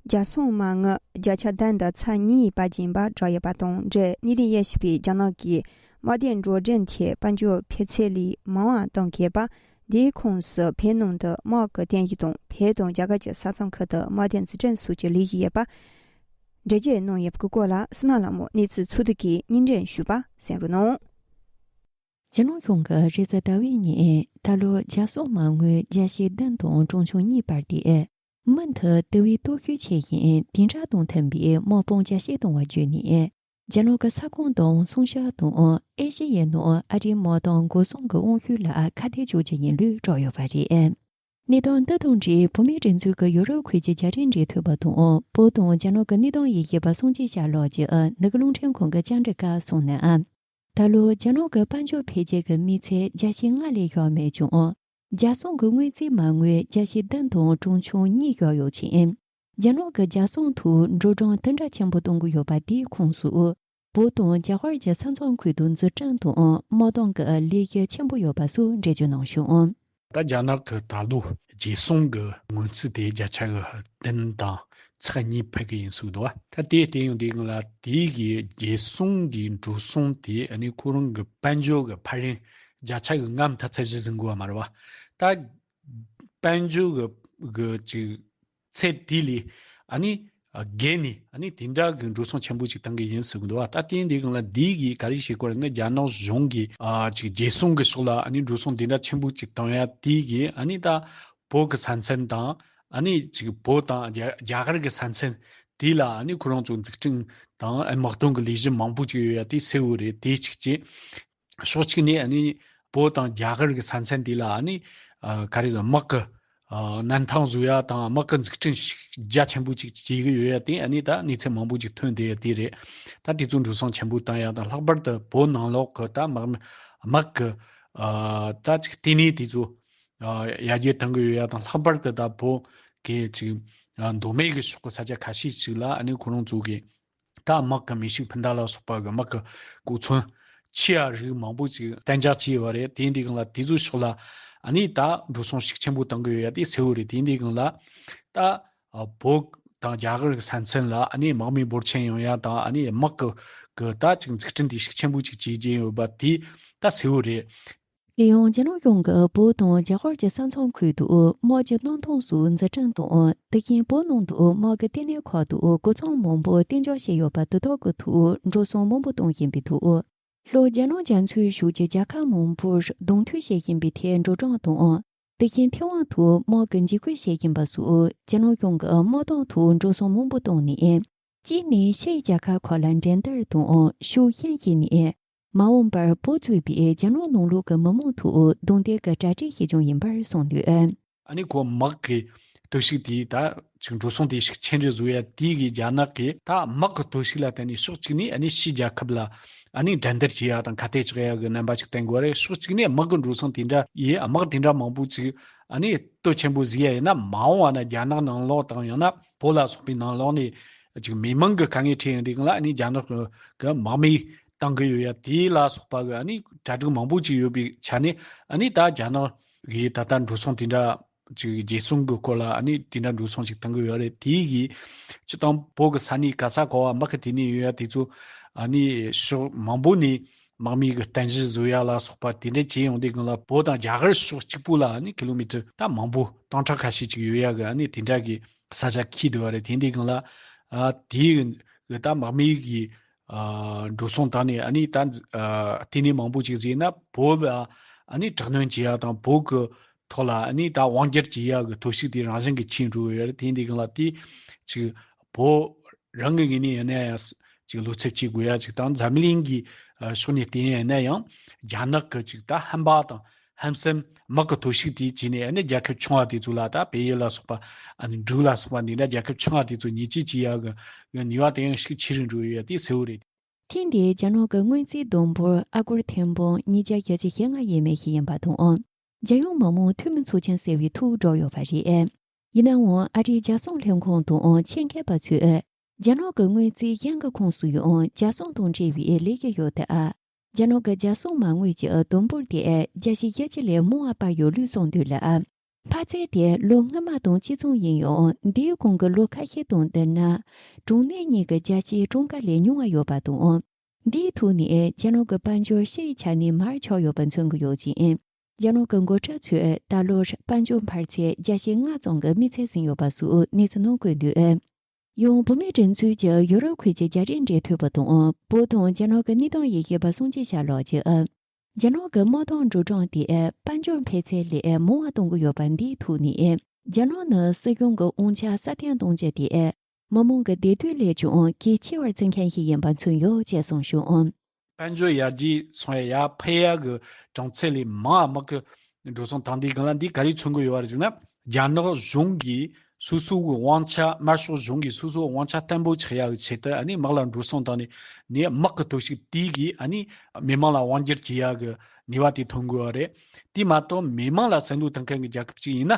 རྒྱལ་སྲུང་མ་དངུལ་བརྒྱ་ཆ་བདུན་དང་ཚེག་གཉིས་སྤར་གྱིན་པ་བསྒྲགས་ཡོད་པ་དང་འབྲེལ་གནས་ལུགས་དབྱེ་ཞིབ་པས་རྒྱ་ནག་གིས་དམག་དོན་འགྲོ་གྲོན་དེ་དཔལ་འབྱོར་འཕེལ་ཚད་ལས་མང་བ་གཏོང་གི་ཡོད་པ། འདིའི་ཁོངས་སུ་བོད་ནང་དུ་དམག་གི་རྟེན་གཞི་དང་བོད་དང་རྒྱ་གར་གྱི་ས་མཚམས་ཁུལ་དུ་དམག་དོན་རྩིས་ཁྲིམས་སོགས་ཀྱི་ལས་གཞི་ཡོད་པ་འགྲེལ་བརྗོད་གནང་ཡོད་པའི་སྐོར་ལ་བསོད་ནམས་ལྷ་མོ་གནས་ཚུལ་ཚོགས་འདུ་གིས་སྙན་སྒྲོན་ཞུས་པ་གསན་རོགས་གནང་། རྒྱ་ནག་གཞུང་གིས་རེས་གཟའ་ཟླ་བའི་ཉིན་ད་ལོ་རྒྱལ་སྲུང་མ་དངུལ་བརྒྱ་ཞེ་བདུན་དང་གྲངས་ཆུང་གཉིས་སྤར་ཏེ། མུ་མཐུད་དེ་བས་སྟོབས་ཤུགས་ཆེ་ཞིང་དེ་འདྲ་དང་མཐུན་པའི་དམག་དཔུང་རྒྱ་སྐྱེད་གཏོང་བ་བརྗོད་ནས། རྒྱ་ནག་གི་ས་ཁོངས་དང་སུང་ཤ་དང་ཨེ་ཤེ་ཡའི་ནང་ཨ་རིའི་དམག་དོན་འགོག་སྲུང་གི་དབང་ཤུགས་ལ་ཁ་གཏད་གཅོག་རྒྱུ་ཡིན་ལུགས་བསྒྲགས་ཡོད་པ་རེད། གནས་སྟངས་འདི་དང་འབྲེལ་བོད་མིའི་སྒྲིག་འཛུགས་ཀྱི་ཡོ་རོབ་ཁུལ་གྱི་རྒྱ་རིགས་འབྲེལ་མཐུད་པ་དང་བོད་དང་རྒྱ་ནག་གི་གནད་དོན་དབྱེ་ཞིབ་པ་སངས་རྒྱས་ཞྭ་ལགས་ཀྱིས་འདི་ག་རླུང་འཕྲིན་ཁང་གི་བཅར་འདྲི་སྐབས་གསུངས་ན། ད་ལོ་རྒྱ་ནག་གི་དཔལ་འབྱོར་འཕེལ་རྒྱས་ཀྱི་དམིགས་ཚད་བརྒྱ་ཞེ་ལྔ་ལས་བཞག་མེད་ཀྱང་། རྒྱལ་སྲུང་གི་དངུལ་རྩིས་མ་དངུལ་བརྒྱ་ཞེ་བདུན་དང་གྲངས་ཆུང་གཉིས་བཞག་ཡོད་ཅིང་། རྒྱ་ནག་གི་རྒྱལ་སྲུང་ཐོག་འགྲོ་གྲོན་དེ་འདྲ་ཆེན་པོ་གཏོང་གི་ཡོད་པ་དེའི་ཁོངས་སུ། བོད་དང་རྒྱ་གར་གྱི་ས་མཚམས་ཁུལ་དུ་འཛུགས་སྐྲུན་དང་དམག་དོན་གྱི་ལས་གཞི་ཆེན་པོ་ཡོད་པ་སོགས་འགྲེལ་བརྗོད་གནང་བྱུང་། ད་རྒྱ་ནག་གི་ད་ལོ་རྒྱལ་སྲུང་གི་དངུལ་རྩིས་དེ་བརྒྱ་ཆ་གི་བདུན་དང་ཚེག་གཉིས་ཕུད་ཀྱི་ཡིན་ཟེར་གི་འདུག་བ། ད་དེ་བལྟས་ཡོང་དུས་ལ་དེའི་གི་རྒྱལ་སྲུང་གི་འགྲོ་སོང་དེ་ཨ་ནི་ཁོ་རང་གི་དཔལ་འབྱོར་གི་འཕར་རིང་བརྒྱ་ཆ་གི་ལྔ་མཐའ་ཚད་བཞི་ཟིན་དགོས་བ་མ་རེད་བ། ད་དཔལ་འབྱོར་གི་གི་ཅིག་ཚད་དེ་ལས་ཨ་ནི་བརྒལ་ནས་ཨ་ནི་དེ་འདྲ་གི་འགྲོ་སོང་ཆེན་པོ་ཅིག་བཏང་གི་ཡིན་ཟེར་གི་འདུག་བ། ད་དེ་འདི་གང་ལ་འདི་གིས་ག་རེ་བྱེད་དགོས་རེད་ན། རྒྱ་ནག་གཞུང་གིས་ཨ་ཅིག་རྒྱལ་སྲུང་གི་ཕྱོགས་ལ་ཨ་ནི་འགྲོ་སོང་དེ་འདྲ་ཆེན་པོ་ཅིག་བཏང་ཡ་དེ་གིས་ཨ་ནི་ད་བོད་ཀྱི་ས་མཚམས་དང་ཨ་ནི་ཅིག་བོད་དང་རྒྱ་རྒྱ་གར་གྱི་ས་མཚམས་དེ་ལ་ཨ་ནི་ཁོ་རང་ཚོ་འཛུགས་སྐྲུན་དང་ཨ་དམག་དོན་གྱི་ལས་གཞི་མང་པོ་ཅིག་ཡོད་ཡ་དེ་གསལ་བོ་རེད། དེ་གཅིག་བྱས། ཕྱོགས་གཅིག་ནས་ཨ་ནི་བོད་དང་རྒྱ་གར་གྱི་ས་མཚམས་དེ་ལ་ཨ་ནི་ཨ་ག་རེ་ཟེར། དམག་གི་ཨ་གནས་ཐང་བཟོ་ཡ་དང་དམག་གི་འཛུགས་སྐྲུན་ཞིག་རྒྱ་ཆེན་པོ་ཅིག་བྱེད་ཀྱི་ཡོད་ཡ་དེ་ཨ་ནི་ད་གནས་ཚུལ་མང་པོ་ཅིག་ཐོན་བསྡད་ཡ་དེ་རེད། ད་དེ་ཚོ་འགྲོ་སོང་ཆེན་པོ་བཏང་ཡ་དང་ལྷག་པར་དུ་བོད་ནང་ལོགས་ཀྱི་ད་དམག་དམག་གི་ཨ་ད་ཅིག་ལྟེ་གནས་དེ་ཚོ་ཨ་ཡར་རྒྱས་གཏང་གི་ཡོད་ཡ་དང་ལྷག་པར་དུ་ད་བོད་གི་ཅིག་ཨ་མདོ་སྨད་ཀྱི་ཕྱོགས་ཀྱི་ས་ཆ་ཁ་ཤས་ཅིག་ལ་ཨ་ནི་ཁོ་རང་ཚོ་གི་ད་དམག་གི་མི་ཤུགས་འཕུར་མདའ་ལ་སོགས་པ་གི་དམག་གི་གོ་མཚོན་ ཆེ་བ་རིགས་མང་པོ་ཅིག་གཏན་འཇགས་བྱས་ཡོད་རེད། དེ་འདི་སྒང་ལ་དེ་ཚོའི་ཕྱོགས་ལ་ཨ་ནི་ད་འགྲོ་སོང་ཤུགས་ཆེན་པོ་གཏང་གི་ཡོད་ཡ་དེ་གསལ་བོ་རེད། དེ་འདི་སྒང་ལ་ད་ཨ་བོད་དང་རྒྱ་གར་གྱི་ས་མཚམས་ལ་ཨ་ནི་དམག་མི་འབོར་ཆེན་ཡོང་ཡ་དང་ཨ་ནི་དམག་གི་གི་ད་ཅིག་འཛུགས་སྐྲུན་དེ་ཤུགས་ཆེན་པོ་ཅིག་བྱེད་ཀྱིན་ཡོད་པ་དེ་ད་གསལ་བོ་རེད། དེ་ཡང་རྒྱ་ནག་གཞུང་གིས་བོད་དང་རྒྱ་གར་གྱི་ས་མཚམས་ཁུལ་དུ་དམག་གི་གནམ་ཐང་སོགས་འཛུགས་སྐྲུན་དང་། དེ་བཞིན་བོད་ནང་དུ་དམག་གི་ལྟེ་གནས་ཁག་ཏུ་གོ་མཚོན་མང་པོ་གཏན་འཇགས་བྱས་ཡོད་པ་དེ་དག་གི་ཐོག་འགྲོ་སོང་མང་པོ་གཏོང་བཞིན་པའི་ཐོག་ལྷོ་རྒྱ་ནག་རྒྱ་མཚོའི་ཕྱོགས་ཀྱི་རྒྱལ་ཁབ་མང་པོར་གདོང་ཐུག་བྱེད་བཞིན་པའི་ཐད་འགྲོ་གྲོན་དང་། དེ་བཞིན་ཐེ་ཝན་དུ་དམག་གི་འཇིགས་སྐུལ་བྱེད་བཞིན་པ་སོགས་རྒྱ་ནག་གཞུང་གིས་དམག་དོན་ཐོག་འགྲོ་སོང་མང་པོ་བཏང་ནས། གཅིག་ནས་ཕྱིའི་རྒྱལ་ཁབ་ཁག་ལ་འགྲན་བསྡུར་དང་ཤུགས་རྐྱེན་བྱས་ནས། མ་འོངས་པར་བོད་གཙོས་པའི་རྒྱ་ནག་ནང་ལོགས་ཀྱི་མི་མང་ཐོག་རྡུང་རྡེག་གི་གྲ་སྒྲིག་བྱེད་རྐྱང་ཡིན་པར་གསུངས་འདུག་ཨ་ནི་ཁོ་དམག་གི་སྟོབས་ཤུགས་དེ་ད་ཅིག་འགྲོ་སོང་དེ་ཤུགས་ཆེན་རེ་བཟོ་ཡ་དེ་གི་རྒྱ་ནག་གིས་ད་དམག་གི་སྟོབས་ཤུགས་ལ་བརྟེན་ནས་ཕྱོགས་གཅིག་ནས་ཨ་ནི་ཕྱིའི་རྒྱལ་ཁབ་ལ་ཨ་ནི་འགྲན་བསྡུར་བྱེད་ཡ་དང་ཁ་གཏད་གཅོག་ཡ་གི་རྣམ་པ་ཅིག་བསྟན་དགོས་རེད། ཕྱོགས་གཅིག་ནས་དམག་གི་འགྲོ་སོང་དེ་འདྲ་ཡིས་དམག་དེ་འདྲ་མང་པོ་ཅིག་ཨ་ནི་སྟོབས་ཆེན་པོ་བཟོ་ཡ་ཡིན་ན་མ་འོངས་བ་ན་རྒྱ་ནག་ནང་ལོགས་དང་ཡང་ན་བོད་ལ་སོགས་པའི་ནང་ལོགས་ནས་ཅིག་མི་མང་གི་དཀའ་ངལ་འཕྲད་ཡོང་དུས་སྒང་ལ་ཨ་ནི་རྒྱ་ནག་གི་དམག་མི་བཏང་གི་ཡོད་ཡ་དེ་ལ་སོགས་པ་གི་ཨ་ནི་གྲ་སྒྲིག་མང་པོ་ཅིག་ཡོད་པའི་ཆ་ནས་ཨ་ནི་ད་རྒྱ་ནག་གིས་ད་ལྟ་འགྲོ་སོང་དེ་འདྲ་ཅིག་རྒྱལ་སྲུང་གི་སྐོར་ལ་ཨ་ནི་དེ་འདྲ་འགྲོ་སོང་ཅིག་བཏང་གི་ཡོད་རེད། དེ་གིས་སྤྱིར་བཏང་བོད་ཀྱི་ས་གནས་ག་ས་ག་བ་དམག་གི་ལྟེ་གནས་ཡོད་ཡ་དེ་ཚོ་ཨ་ནི་ཕྱོགས་མང་པོ་ནས་དམག་མི་གི་རྟེན་གཞི་བཟོ་ཡ་ལ་སོགས་པ་དེ་འདྲ་བྱས་ཡོང་དུས་སྒང་ལ་བོད་དང་རྒྱ་གར་ཕྱོགས་གཅིག་པུ་ལ་ཨ་ནི་ཀི་ལོ་མི་ཊར་ད་མང་པོ་སྟོང་ཕྲག་ཁ་ཤས་ཅིག་ཡོད་ཡ་གི་ཨ་ནི་དེ་འདྲ་གི་ས་ཆ་འཁེལ་འདུག་བ་རེད། དེ་འདྲའི་སྒང་ལ་ཨ་དེའི་གི་ད་དམག་མི་གི་ཨ་འགྲོ་སོང་བཏང་ནས་ཨ་ནི་ད་ཨ་ལྟེ་གནས་མང་པོ་ཅིག་ཟིན་ན་བོད་ལ་ཨ་ནི་དྲག་གནོན་བྱེད་ཡ་དང་བོད་གི་ཐོག་ལ་ཨ་ནི་ད་དབང་སྒྱུར་བྱེད་ཡ་གི་སྟོབས་ཤུགས་དེ་རང་བཞིན་གི་ཆེ་འགྲོ་ཡོད་རེད། དེ་འདྲའི་སྒང་ལ་དེ་ཅིག་བོད་རང་གི་ངོས་ནས་ཡིན་ན་ཡང་ཅིག་བློ་འཚབ་བྱེད་དགོས་ཡ་ཅིག་དང་འཛམ་གླིང་གི་ཨ་ཕྱོགས་ནས་བལྟས་ཡ་ཡིན་ན་ཡང་རྒྱ་ནག་གི་ཅིག་ད་ཧམ་པ་དང་། ཧམ་སེམས་དམག་གི་སྟོབས་ཤུགས་དེའི་བྱས་ནས་ཨ་ནི་རྒྱལ་ཁབ་ཆུང་བ་དེ་ཚོ་ལ་ད་བལ་ཡུལ་ལ་སོགས་པ་ཨ་ནི་འབྲུག་ལ་སོགས་པ་འདི་འདྲ་རྒྱལ་ཁབ་ཆུང་བ་དེ་ཚོ་ཉེས་ཆད་བྱེད་ཡག་གི་ནུས་པ་དེ་ཡང་ཤུགས་ཆེ་རུ་འགྲོ་ཡོད་དེ་གསལ་བོ་རེད། ཐེངས་འདིའི་རྒྱ་ནག་གི་སྔོན་རྩིས་བསྡོམས་འབོར་ཨ་སྒོར་ཐེར་འབུམ་ཉིས་བརྒྱ་བརྒྱད་ཅུ་ཞེ་ལྔ་ཡས་མས་ཤིག་ཡིན་པ་དང་། རྒྱལ་ཡོངས་མི་དམངས་འཐུས་མི་ཚོགས་ཆེན་ཟེར་བའི་ཐོག་འགྲོ་ཡོད་པ་རེད། ཡིན་ནའང་ཨ་རིའི་རྒྱལ་སྲུང་ལྷན་ཁང་དང་ཆེད་མཁས་པ་ཚོས་རྒྱ་ནག་གི་སྔོན་རྩིས་གཞན་གྱི་ཁོངས་སུ་ཡང་རྒྱལ་སྲུང་དང་འབྲེལ་བའི་ལས་ཀ་ཡོད་སྟབས། རྒྱ་ནག་གི་རྒྱལ་སྲུང་མ་དངུལ་གྱི་བསྡོམས་འབོར་དེ་བརྒྱ་ཆ་བཞི་བཅུ་ལས་མང་བ་སྤར་ཡོད་ལུགས་གསུངས་འདུག་ལ། འཕར་ཚད་དེ་ལོ་སྔོན་མ་དང་གཅིག་མཚུངས་ཡིན་ཡང་འདིའི་གོང་གི་ལོ་ཁ་ཤས་དང་བསྡུར་ན། གྲངས་གནས་གཉིས་ཀྱི་བརྒྱ་ཆའི་གྲངས་ཀ་ལས་ཉུང་བ་ཡོད་པ་དང་། འདིའི་ཐོག་ནས་རྒྱ་ནག་གི་དཔལ་འབྱོར་ཕྱིའི་ཆ་ནས་མར་ཆག་ཡོད་པ་མཚོན་གྱི་ཡོད་ཅིང་། རྒྱ་ནག་གི་འགོ་ཁྲིད་ཚོས་ད་ལོར་དཔལ་འབྱོར་འཕར་ཚད་བརྒྱ་ཆའི་ལྔ་ཙམ་གྱི་དམིགས་ཚད་ཟིན་ཡོད་པ་སོགས་གནས་ཚུལ་ནང་བཀོད་འདུག་ཡང་བུད་མེད་སྒྲིག་འཛུགས་ཀྱི་ཡོ་རོབ་ཁུལ་གྱི་རྒྱ་རིགས་འབྲེལ་མཐུད་པ་དང་བོད་དང་རྒྱ་ནག་གི་གནས་སྟངས་ཡི་ཤེས་པ་སངས་རྒྱས་ཞབས་ལགས་ཀྱིས། རྒྱ་ནག་གི་དམག་དོན་འགྲོ་གྲོན་དེ་དཔལ་འབྱོར་འཕར་ཚད་ལས་མང་བ་གཏོང་གི་ཡོད་པ་འདིའི་ཐོག་ནས། རྒྱ་ནག་ནི་སྲིད་གཞུང་གི་དབང་ཆ་སྲ་བརྟན་གཏོང་རྒྱུ་དེ་མི་དམངས་ཀྱི་བདེ་སྡུག་ལས་ཀྱང་གལ་ཆེ་བར་བརྩི་མཁན་ཞིག་ཡིན་པ་མཚོན་ཡོད་ཅེས་གསུངས་བྱུང་། དཔལ་འབྱོར་ཡར་རྒྱས་སོང་ཡ་ཡར་འཕར་ཡ་གི་གྲངས་ཚད་ལས་མང་བ་དམག་གི་འགྲོ་སོང་བཏང་དུས་སྒང་ལ་འདི་ག་རེ་མཚོན་གྱི་ཡོད་རེད་ཟེར་ན། རྒྱ་ནག་གཞུང་གིས་སོ་སོ་གི་དབང་ཆ་དམར་ཤོག་གཞུང་གིས་སོ་སོའི་དབང་ཆ་བརྟན་པོ་ཆགས་ཡག་གི་ཆེད་དུ་ཨ་ནི་དམག་ལ་འགྲོ་སོང་བཏང་ནས་ནས་དམག་གི་སྟོབས་ཤུགས་དེ་གིས་ཨ་ནི་མི་མང་ལ་དབང་སྒྱུར་བྱེད་ཡག་གི་ནུས་པ་དེ་ཐོན་དགོས་པ་རེད། དེ་མ་གཏོགས་མི་མང་ལ་བསམ་བློ་གཏོང་མཁན་གྱི་རྒྱལ་ཁབ་ཅིག་ཡིན་ན་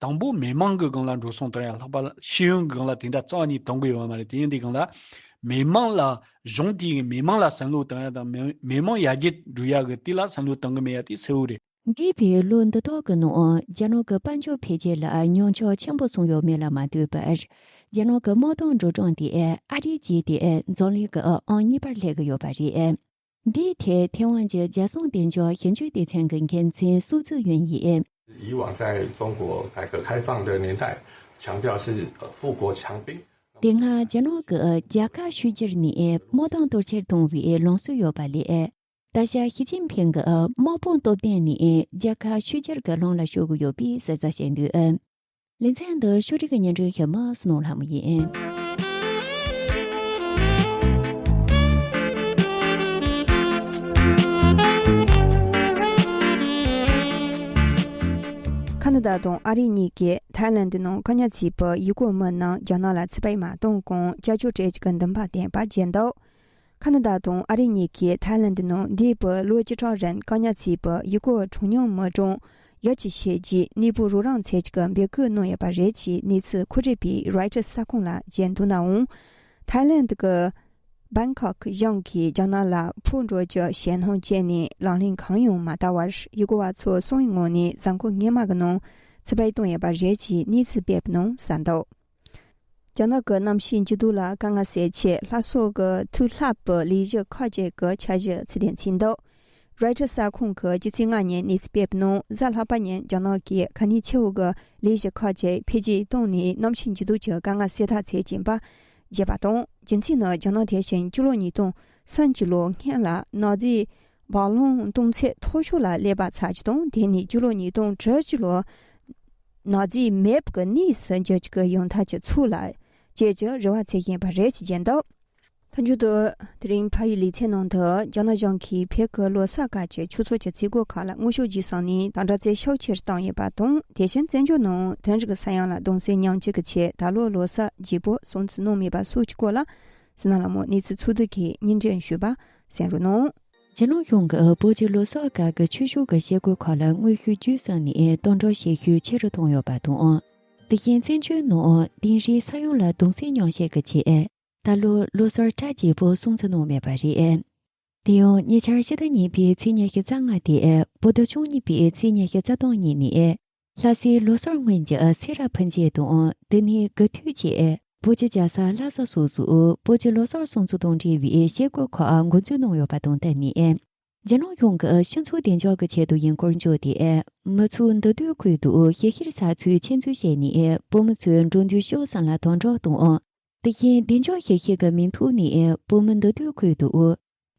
དང་པོ་མི་མང་གི་སྒང་ལ་འགྲོ་སོང་བཏང་ཡ་ལྷག་པ་ཤེས་ཡོན་གྱི་སྒང་ལ་དེ་འདྲ་རྩ་བ་ནས་གཏོང་གི་ཡོད་མ་རེད། དེ་ཡིན་དུས་སྒང་ལ་མི་མང་ལ་གཞུང་དེ་གིས་མི་མང་ལ་བསམ་བློ་གཏོང་ཡ་དང་མི་མི་མང་ཡར་རྒྱས་འགྲོ་ཡ་གི་དེ་ལ་བསམ་བློ་གཏོང་གི་མེད་ཡ་དེ་གསལ་བོ་རེད། འདས་པའི་ལོ་འདི་དག་གི་ནང་རྒྱ་ནག་གི་དཔལ་འབྱོར་འཕེལ་རྒྱས་ལ་ཉམས་ཆག་ཆེན་པོ་སོང་ཡོད་མེད་ལ་མ་ལྟོས་པར། རྒྱ་ནག་གི་དམག་དོན་འགྲོ་གྲོན་དེ་ཨ་རིའི་རྗེས་ཏེ་འཛམ་གླིང་གི་ཨང་གཉིས་པར་སླེབས་ཀྱི་ཡོད་པ་རེད། འདིའི་ཐད་ཐེ་ཝན་གྱི་རྒྱལ་སྲུང་བདེ་འཇགས་ཞིབ་འཇུག་སྡེ་ཚན་གྱི་འགན་འཛིན་苏志云ཡིས། 以往在中国改革开放的年代，强调是呃富国强兵。 དེ་སྔ་རྒྱ་ནག་གིས་རྒྱལ་ཁབ་ཕྱུག་འགྱུར་ནས་དམག་དོན་གཏོར་བཤེར་གཏོང་བའི་ལམ་སྲོལ་ཡོད་པ་ལས། ད་ཆ་ཞི་ཅིན་ཕིང་གིས་དམག་དཔུང་སྟོབས་ལྡན་ནས་རྒྱལ་ཁབ་ཕྱུག་འགྱུར་གྱི་ལམ་ལ་ཞུགས་ཀྱི་ཡོད་པའི་གསལ་བསྒྲགས་བྱས་འདུག་ལེ་ཚན་འདི་ཕྱོགས་སྒྲིག་གི་སྙན་སྒྲོན་ཞུ་མི་སྣོ་ལྷ་མོ་ཡིན། ཁ་ན་ཌ་དང་ཨ་རི་གཉིས་ཀས་ཐའི་ལན་ནང་བཀག་ཉར་བྱས་པའི་ཡུ་གུར་མི་རྣམས་རྒྱ་ནག་ལ་ཚུར་སྤེལ་མ་གཏོང་གོང་བཅའ་སྒྲིག་སྤྲད་རྒྱུ་གི་འདུན་པ་བསྟན་པ་བརྗོད་འདུག་ཁ་ན་ཌ་དང་ཨ་རི་གཉིས་ཀས་ཐའི་ལན་ནང་འདས་པའི་ལོ་བཅུ་ཕྲག་རིང་བཀག་ཉར་བྱས་པའི་ཡུ་གུར་གྲངས་ཉུང་མི་གྲངས་ཡོ་བྱད་བྱས་རྗེས་གནས་སྤོ་རོགས་རམ་བྱེད་ཀྱི་འབོད་སྐུལ་གནང་ཡོད་པ་རེད་ཅེས་གནས་ཚུལ་མཁོ་སྒྲུབ་པས་རོའི་ཊར་གསར་ཁང་ལ་བརྗོད་འདུག་ནའང་། ཐའི་ལན་གྱི་ སྦན་ཁོག་གཞུང་གིས་རྒྱ་ནག་ལ་འཕུར་འགྲོ་རྒྱུ་ཞེད་སྣང་བྱས་ནས་ལག་ལེན་གང་ཡང་མ་བསྟར་བར་ཡུལ་སྐོར་བ་ཚོ་སོང་བའི་ངང་ནས་གཟའ་འཁོར་སྔོན་མ་གི་ནང་ཚུར་ཕེབས་བཏང་ཡོད་པ་རེད་ཅེས་གནས་ཚུལ་སྤེལ་བ་གནང་གསལ་འདུག་རྒྱ་ནག་གི་གནམ་གཤིས་འགྱུར་ལྡོག་ལ་དཀའ་ངལ་སེལ་ཆེད་ལྷ་ས་གི་ཐུགས་ལྷབ་པའི་ལས་གཞི་ཁག་ཅིག་གི་འཆར་གཞི་ཚུར་ལེན་ཕྱིན་འདུག་རོའི་ཊར་གསར་ཁང་གིས་སྤྱི་ཚེས་ལྔ་ཉིན་གནས་ཚུལ་སྤེལ་བ་ནང་གཟའ་ལྷག་པ་ཉིན་རྒྱ་ནག་གིས་གལ་གནད་ཆེ་བོ་གི་ལས་གཞི་ཁག་ཅིག་འཕེལ་རྒྱས་བཏང་ནས་གནམ་གཤིས་འགྱུར་ལྡོག་གི་དཀའ་ངལ་སེལ་ཐབས་བྱེད་ཀྱིན་པ་བརྗོད་པ་དང་། རྒྱུ་མཚན་ནི་རྒྱ་ནག་དེ་བཞིན་སྤྱི་ལོ་ཉིས་སྟོང་སུམ་ཅུ་ལོ་སྔོན་ལ་ནག་རྫས་བར་ལམ་གཏོང་ཚད་མཐོ་ཤོས་ལ་སླེབས་པ་ཚར་རྒྱུ་དང་། དེ་ནས་སྤྱི་ལོ་ཉིས་སྟོང་དྲུག་ཅུ་ལོ་ནག་རྫས་མེད་པ་གི་གནས་སུ་འགྱུར་རྒྱུ་གི་ཡོང་ཐབས་ཀྱི་ཚུལ་ལ་བྱེད་རྒྱུ་རེ་བ་བྱེད་བཞིན་པ་རེད་ཅེས་བརྗོད་འདུག་མཐའ་མཇུག་ཏུ། དེ་རིང་ཕ་ཡུལ་ལེ་ཚན་ནང་དུ་རྒྱ་ནག་གཞུང་གིས་བོད་ཀྱི་ལོ་གསར་སྐབས་ཀྱི་ཆོས་ཚོགས་ཀྱི་རྩིས་འགོ་ཁག་ལ་དངུལ་ཤོག་བརྗེས་སོང་ནས་དང་སྦྲགས་ཚད་ཤུགས་ཆེར་བཏང་ཡོད་པ་དང་། དེ་བཞིན་བཙན་བྱོལ་ནང་དོན་རིག་གི་ས་ཡོམ་ལ་གདུང་སེམས་མཉམ་སྐྱེད་ཀྱི་ཆེད་ད་ལོ་ལོ་གསར་བརྗེ་པོ་སྲུང་བརྩི་གནང་མེད་པ་སོགས་ཀྱི་སྐོར་ལ་ཟི་ན་ལྷ་མོ་གནས་ཚུལ་ཚོགས་འདུ་གིས་སྙན་སྒྲོན་ཞུས་པ་གསན་རོགས་གནང་། རྒྱལ་ནང་གཞུང་གིས་བོད་ཀྱི་ལོ་གསར་སྐབས་ཀྱི་ཆོས་ཕྱོགས་ཀྱི་བྱེད་སྒོ་ཁག་ལ་དངུལ་ཤུགས་བརྒྱུད་གསུམ་ནས་གཏོང་སྒྲོག་བྱེད་ཤུགས་ཆེ་རུ་བཏང་ཡོད་པ་དང་། དེ་བཞིན་བཙན་བྱོལ་ནང་དེང་རབས་ས་ཡོམ་ལ་གདུང་སེམས་མཉམ་སྐྱེད་ཀྱི་ཆེད། ད་ལོ་ལོ་གསར་གྲ་རྒྱས་པོ་སྲུང་བརྩི་གནང་མེད་པ་རེད། དེ་ཡང་ཉེ་ཆར་ཕྱི་ཟླ་གཉིས་པའི་ཚེས་ཉི་ཤུ་རྩ་ལྔ་སྟེ་བོད་ཟླ་བཅུ་གཉིས་པའི་ཚེས་ཉི་ཤུ་རྩ་གཅིག་ཉིན་ནས་ལྷ་སའི་ལོ་གསར་སྔོན་གྱི་སེ་ར་ཕུན་ཚོགས་དང་དེ་ནས་དགུ་ཐོག་བཅས་བོད་ཀྱི་རྒྱལ་ས་ལྷ་ས་སོགས་སུ་བོད་ཀྱི་ལོ་གསར་སྲུང་བརྩི་དང་འབྲེལ་བའི་བྱེད་སྒོ་ཁག་འགོ་འཛུགས་གནང་ཡོད་པ་དང་བསྟུན་ནས། རྒྱལ་ནང་གཞུང་གིས་སྤྱི་ཚོགས་བདེ་འཇགས་ཀྱི་ཆེད་དུ་ཡིན་སྐོར་བརྗོད་དེ། མི་ཚོས་འདུས་སྡོད་ཁུལ་དུ་ཞིབ་བཤེར་ས་ཚུགས་ཆེད་འཛུལ་བྱས་ནས་བོད་མི་ཚོས་འགྲོ་འདུག་ཕྱོགས་གསུམ་ལ་དམ་དྲག་དང་། དེ་བཞིན་བདེ་འཇགས་ཞིབ་བཤེར་གྱི་མིང་ཐོག་ནས་བོད་མི་འདུས་སྡོད་ཁུལ་དུ་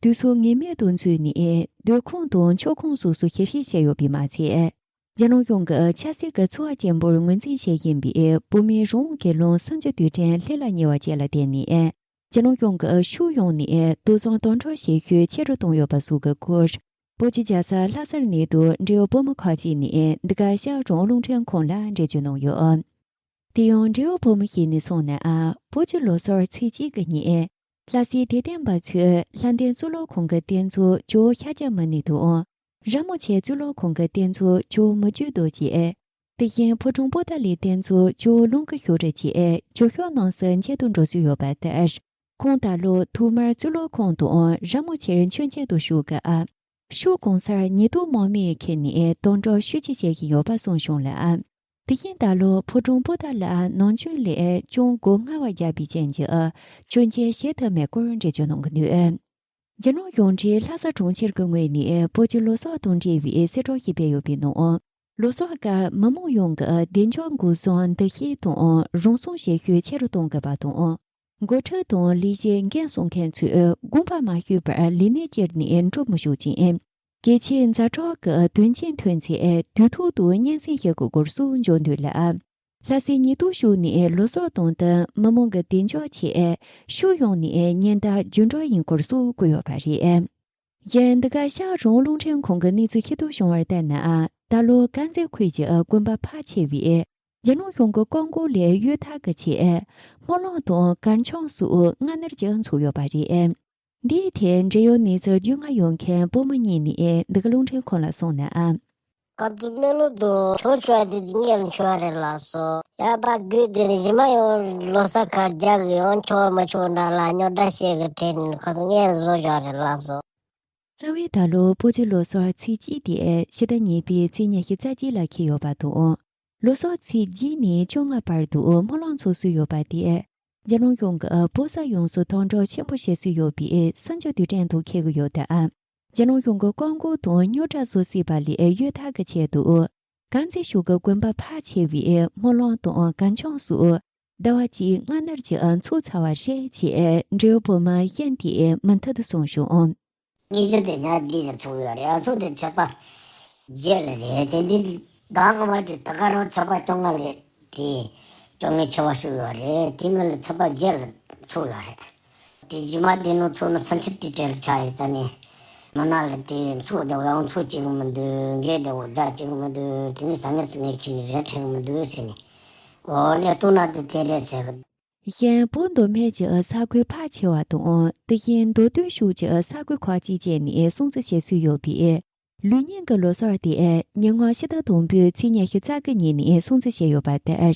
དུས་ཚོད་ངེས་མེད་དུ་འཛུལ་ནས་སྡོད་ཁང་དང་མཆོད་ཁང་སོགས་སུ་ཞིབ་བཤེར་བྱས་ཡོད་པས་མ་ཚད། རྒྱལ་ནང་གཞུང་གིས་ཆབ་སྲིད་ཀྱི་འཚོ་བ་སྐྱིན་པོར་ངོས་འཛིན་བྱེད་བཞིན་པའི་བོད་མིའི་རང་དབང་སྒེར་ལངས་སུམ་ཅུ་དུས་དྲན་ལྷན་ལ་ཉེ་བ་བཅས་ལ་བརྟེན་ནས། རྒྱལ་ནང་གཞུང་གིས་ཕྱོགས་ཡོངས་ནས་དུག་གསུམ་དམ་དྲག་བྱེད་ཤུགས་ཆེ་རུ་བཏང་ཡོད་པ་སོགས་ཀྱི་སྐོར། བོད་ཀྱི་རྒྱལ་ས་ལྷ་སར་གནས་སྡོད་འབྲེལ་ཡོད་བོད་མི་ཁག་ཅིག་ནས་འདི་ག་ཤར་གྲངས་རླུང་འཕྲིན་ཁང་ལ་འགྲེལ་བརྗོད་གནང་ཡོད། དེ་ཡང་འབྲེལ་ཡོད་བོད་མི་ཞིག་ནས་གསུངས་ན། བོད་ཀྱི་ལོ་གསར་ཚེས་གཅིག་གི་ཉིན། ལྷ་སའི་དད་ལྡན་པ་ཚོས་ལྷ་ལྡན་གཙུག་ལག་ཁང་གི་རྟེན་གཙོ་ཇོ་བོ་ཤཱཀྱ་མུ་ནེ་དང་། ར་མོ་ཆེ་གཙུག་ལག་ཁང་གི་རྟེན་གཙོ་ཇོ་བོ་མི་བསྐྱོད་རྡོ་རྗེ། དེ་བཞིན་ཕོ་བྲང་པོ་ཏཱ་ལའི་རྟེན་གཙོ་ཇོ་བོ་ཀླུ་གི་ཤོ་རི་བཅས་ཇོ་ཤཱཀ་རྣམས་སུ་མཇལ་དུ་འགྲོ་སྲོལ་ཡོད་པ་ལྟར། ཁོང་ད་ལོ་ཐོག་མར་གཙུག་ལག་ཁང་དང་ར་མོ་ཆེར་མཆོད་མཇལ་དུ་ཞུགས་སྐབས། ཕྱོགས་གང་སར་ཉེན་རྟོག་དམག་མིས་ཁྱེར་ནས་དམ་དྲག་ཤུགས་ཆེ་བྱེད་བཞིན་ཡོད་པ་གསུངས་བྱུང་ལ། དེ་བཞིན་ད་ལོ་ཕོ་བྲང་པོ་ཏཱ་ལ་ནམ་རྒྱུན་ལས་ཅུང་སྒོ་སྔ་བ་བརྒྱབ་པའི་རྐྱེན་གྱིས་མཆོད་མཇལ་བྱེད་ཐུབ་མེད་སྐོར་འགྲེལ་བརྗོད་གནང་གི་འདུག་རྒྱལ་ནང་གཞུང་འབྲེལ་ལྷ་ས་གྲོང་ཁྱེར་གྱི་ངོས་ནས་བོད་ཀྱི་ལོ་གསར་དང་འབྲེལ་བའི་གསལ་བསྒྲགས་ཤིག་སྤེལ་ཡོད་པའི་ནང་། ལོ་གསར་སྐབས་མི་མང་ཡོངས་ཀྱིས་བདེ་འཇགས་འགོག་སྲུང་འདུ་ཤེས་དང་རང་སྲུང་བྱེད་ཤུགས་ཆེ་རུ་གཏོང་དགོས་པ་དང་། འགོ་ཁྲིད་དང་ལས་བྱེད་འགན་སྲུང་མཁན་ཚོས་དགོངས་པ་མ་ཞུས་པར་ལས་གནས་བསྐྱུར་ནས་འགྲོ་མི་ཆོག་ཅིང་། གལ་ཆེའི་ཛ་དྲག་གི་དོན་རྐྱེན་ཐོན་ཚེ་དུས་ཐོག་ཏུ་སྙན་སེང་ཞུ་དགོས་སྐོར་སོགས་འབྱོར་འདུག་ལ། ལྷ་སའི་ཉེན་རྟོག་ཤུགས་ནས་ལོ་གསར་དང་བསྟུན་མི་མང་གི་བདེ་འཇགས་ཆེད་ཕྱོགས་ཡོངས་ནས་ཉེན་བརྡ་རྒྱུན་སྒྲོག་ཡིན་སྐོར་སོགས་བཀོད་ཡོད་པ་རེད། གཞན་འདི་ག་ཤར་གྲངས་རླུང་འཕྲིན་ཁང་གི་གནས་ཚུལ་ཤེས་རྟོགས་བྱུང་བར་ལྟར་ན། ད་ལོ་དཀར་མཛེས་ཁུལ་གྱི་དགོན་པ་ཕལ་ཆེ་བས་རྒྱལ་ནང་གཞུང་གི་བཀག་འགོག་ལས་གཡོལ་ཐབས་ཀྱི་ཆེད་སྨོན་ལམ་དང་གར་འཆམ་སོགས་སྔ་སྣུར་གྱིས་འཚོགས་ཡོད་པ་རེད། འདིའི་ཐད་འབྲེལ་ཡོད་གནས་ཚུལ་རྒྱུས་མངའ་ཡོད་མཁན་བོད་མི་གཉིས་ནས་འདི་ག་རླུང་འཕྲིན་ཁང་ལ་གསུངས་ན། སྐབས་དེ་སྨོན་ལམ་དང་ཆོ་ཆོ་ཡ་དེ་ཉེར་ཆོ་བ་རེད་ལགས་སོ། ཡ་པ་དགོས་དེ་ནི་གཞི་མ་ཡང་ལོ་གསར་ཁ་རྒྱག་གི་ཡང་ཆོ་བ་མ་ཆོ་འདྲ་ལ་རྙོག་དྲ་བཤད་གི་དྲན་ནས་ཁོ་ཚོ་ཉེར་བཟོ་བཞག་རེད་ལགས་སོ། རྩ་བའི་ད་ལོ་བོད་ཀྱི་ལོ་གསར་ཚེས་གཅིག་དེ་ཕྱི་ཟླ་གཉིས་པའི་ཚེས་ཉི་ཤུ་རྩ་གཅིག་ལ་འཁེལ་ཡོད་པ་དང་། ལོ་གསར་ཚེས་གཅིག་ནས་བཅོ་ལྔ་བར་དུ་སྨོན་ལམ་འཚོགས་སྲོལ་ཡོད་པ་དེས། རྒྱལ་ནང་གཞུང་གིས་བོད་ས་ཡོངས་སུ་དམ་དྲག་ཆེན་པོ་བྱེད་སྲོལ་ཡོད་པའི་སུམ་ཅུ་དུས་དྲན་དུ་འཁེལ་གྱི་ཡོད་དེ། རྒྱལ་ནང་གཞུང་གི་བཀག་འགོག་དང་རྙོག་དྲ་བཟོ་སྲིད་པ་ལས་གཡོལ་ཐབས་ཀྱི་ཆེད་དུ། དཀར་མཛེས་ཤོད་ཀྱི་དགོན་པ་ཕལ་ཆེ་བས་སྨོན་ལམ་དང་གར་འཆམ་སོགས་ཟླ་བ་གཅིག་སྔ་སྣུར་གྱིས་འཚོགས་ཚར་བ་རེད་ཅེས་འབྲེལ་ཡོད་བོད་མི་གཞན་དེས་མུ་མཐུད་དུ་གསུངས་བྱུང་། ངེད་ཅག་དེ་ཉག་འདི་ཞིག་ཚུགས་ཡོད་རེད། ཨ་ཚུགས་དེ་ཆད་པ་བརྒྱད་ལ་རེད་དེ། འདི་ཟླ་སྔ་མ་དེ་ད་ག་རང་ཆད་པ་བཅོ་ལྔ་ལས་དེ་བཅོ་ལྔའི་ཆེ་བ་ཞུགས་ཡོད་རེད། དེ་མིན་ལ་ཆད་པ་བརྒྱད་ལ་ཚུགས་ཡོད་རེད། དེ་རྗེས་མ་དེ་ནང་ཚུགས་ན་སུམ་ཅུ་དུས་དྲན་ལ་ཆགས་ཡོད་ཙང་ནས། མི་ནག་ལ་དེ་ཚུགས་དེ་འོ་ཡང་ཚུགས་བྱེད་གི་མི་འདུག་འགས་དེ་འོ་རྒྱག་བྱེད་གི་མི་འདུག་དེ་ནི་ཟ་ངེ་ཟ་ངེ་ཁྱེར་ནས་རེད་དྲན་གི་མི་འདུག་ཟེར་ནས། འོ་ལས་སྟོན་ན་དེ་དེ་རེད་ཟེར་གི། གཞན་བོད་མདོ་སྨད་ཀྱི་ས་ཁུལ་ཕལ་ཆེ་བ་དང་། དེ་བཞིན་མདོ་སྟོད་ཕྱོགས་ཀྱི་ས་ཁུལ་ཁག་ཅིག་བཅས་ནས་སྲུང་བརྩི་བྱེད་སྲོལ་ཡོད་པས། ལུས་རྙིང་གི་ལོ་གསར་དེ་ཉེ་སྔོན་ཕྱི་ཟླ་དང་པོའི་ཚེས་ཉི་ཤུ་རྩ་དགུ་ཉིན་ནས་སྲུང་བརྩི་བྱས་ཡོད་པ་ལྟར།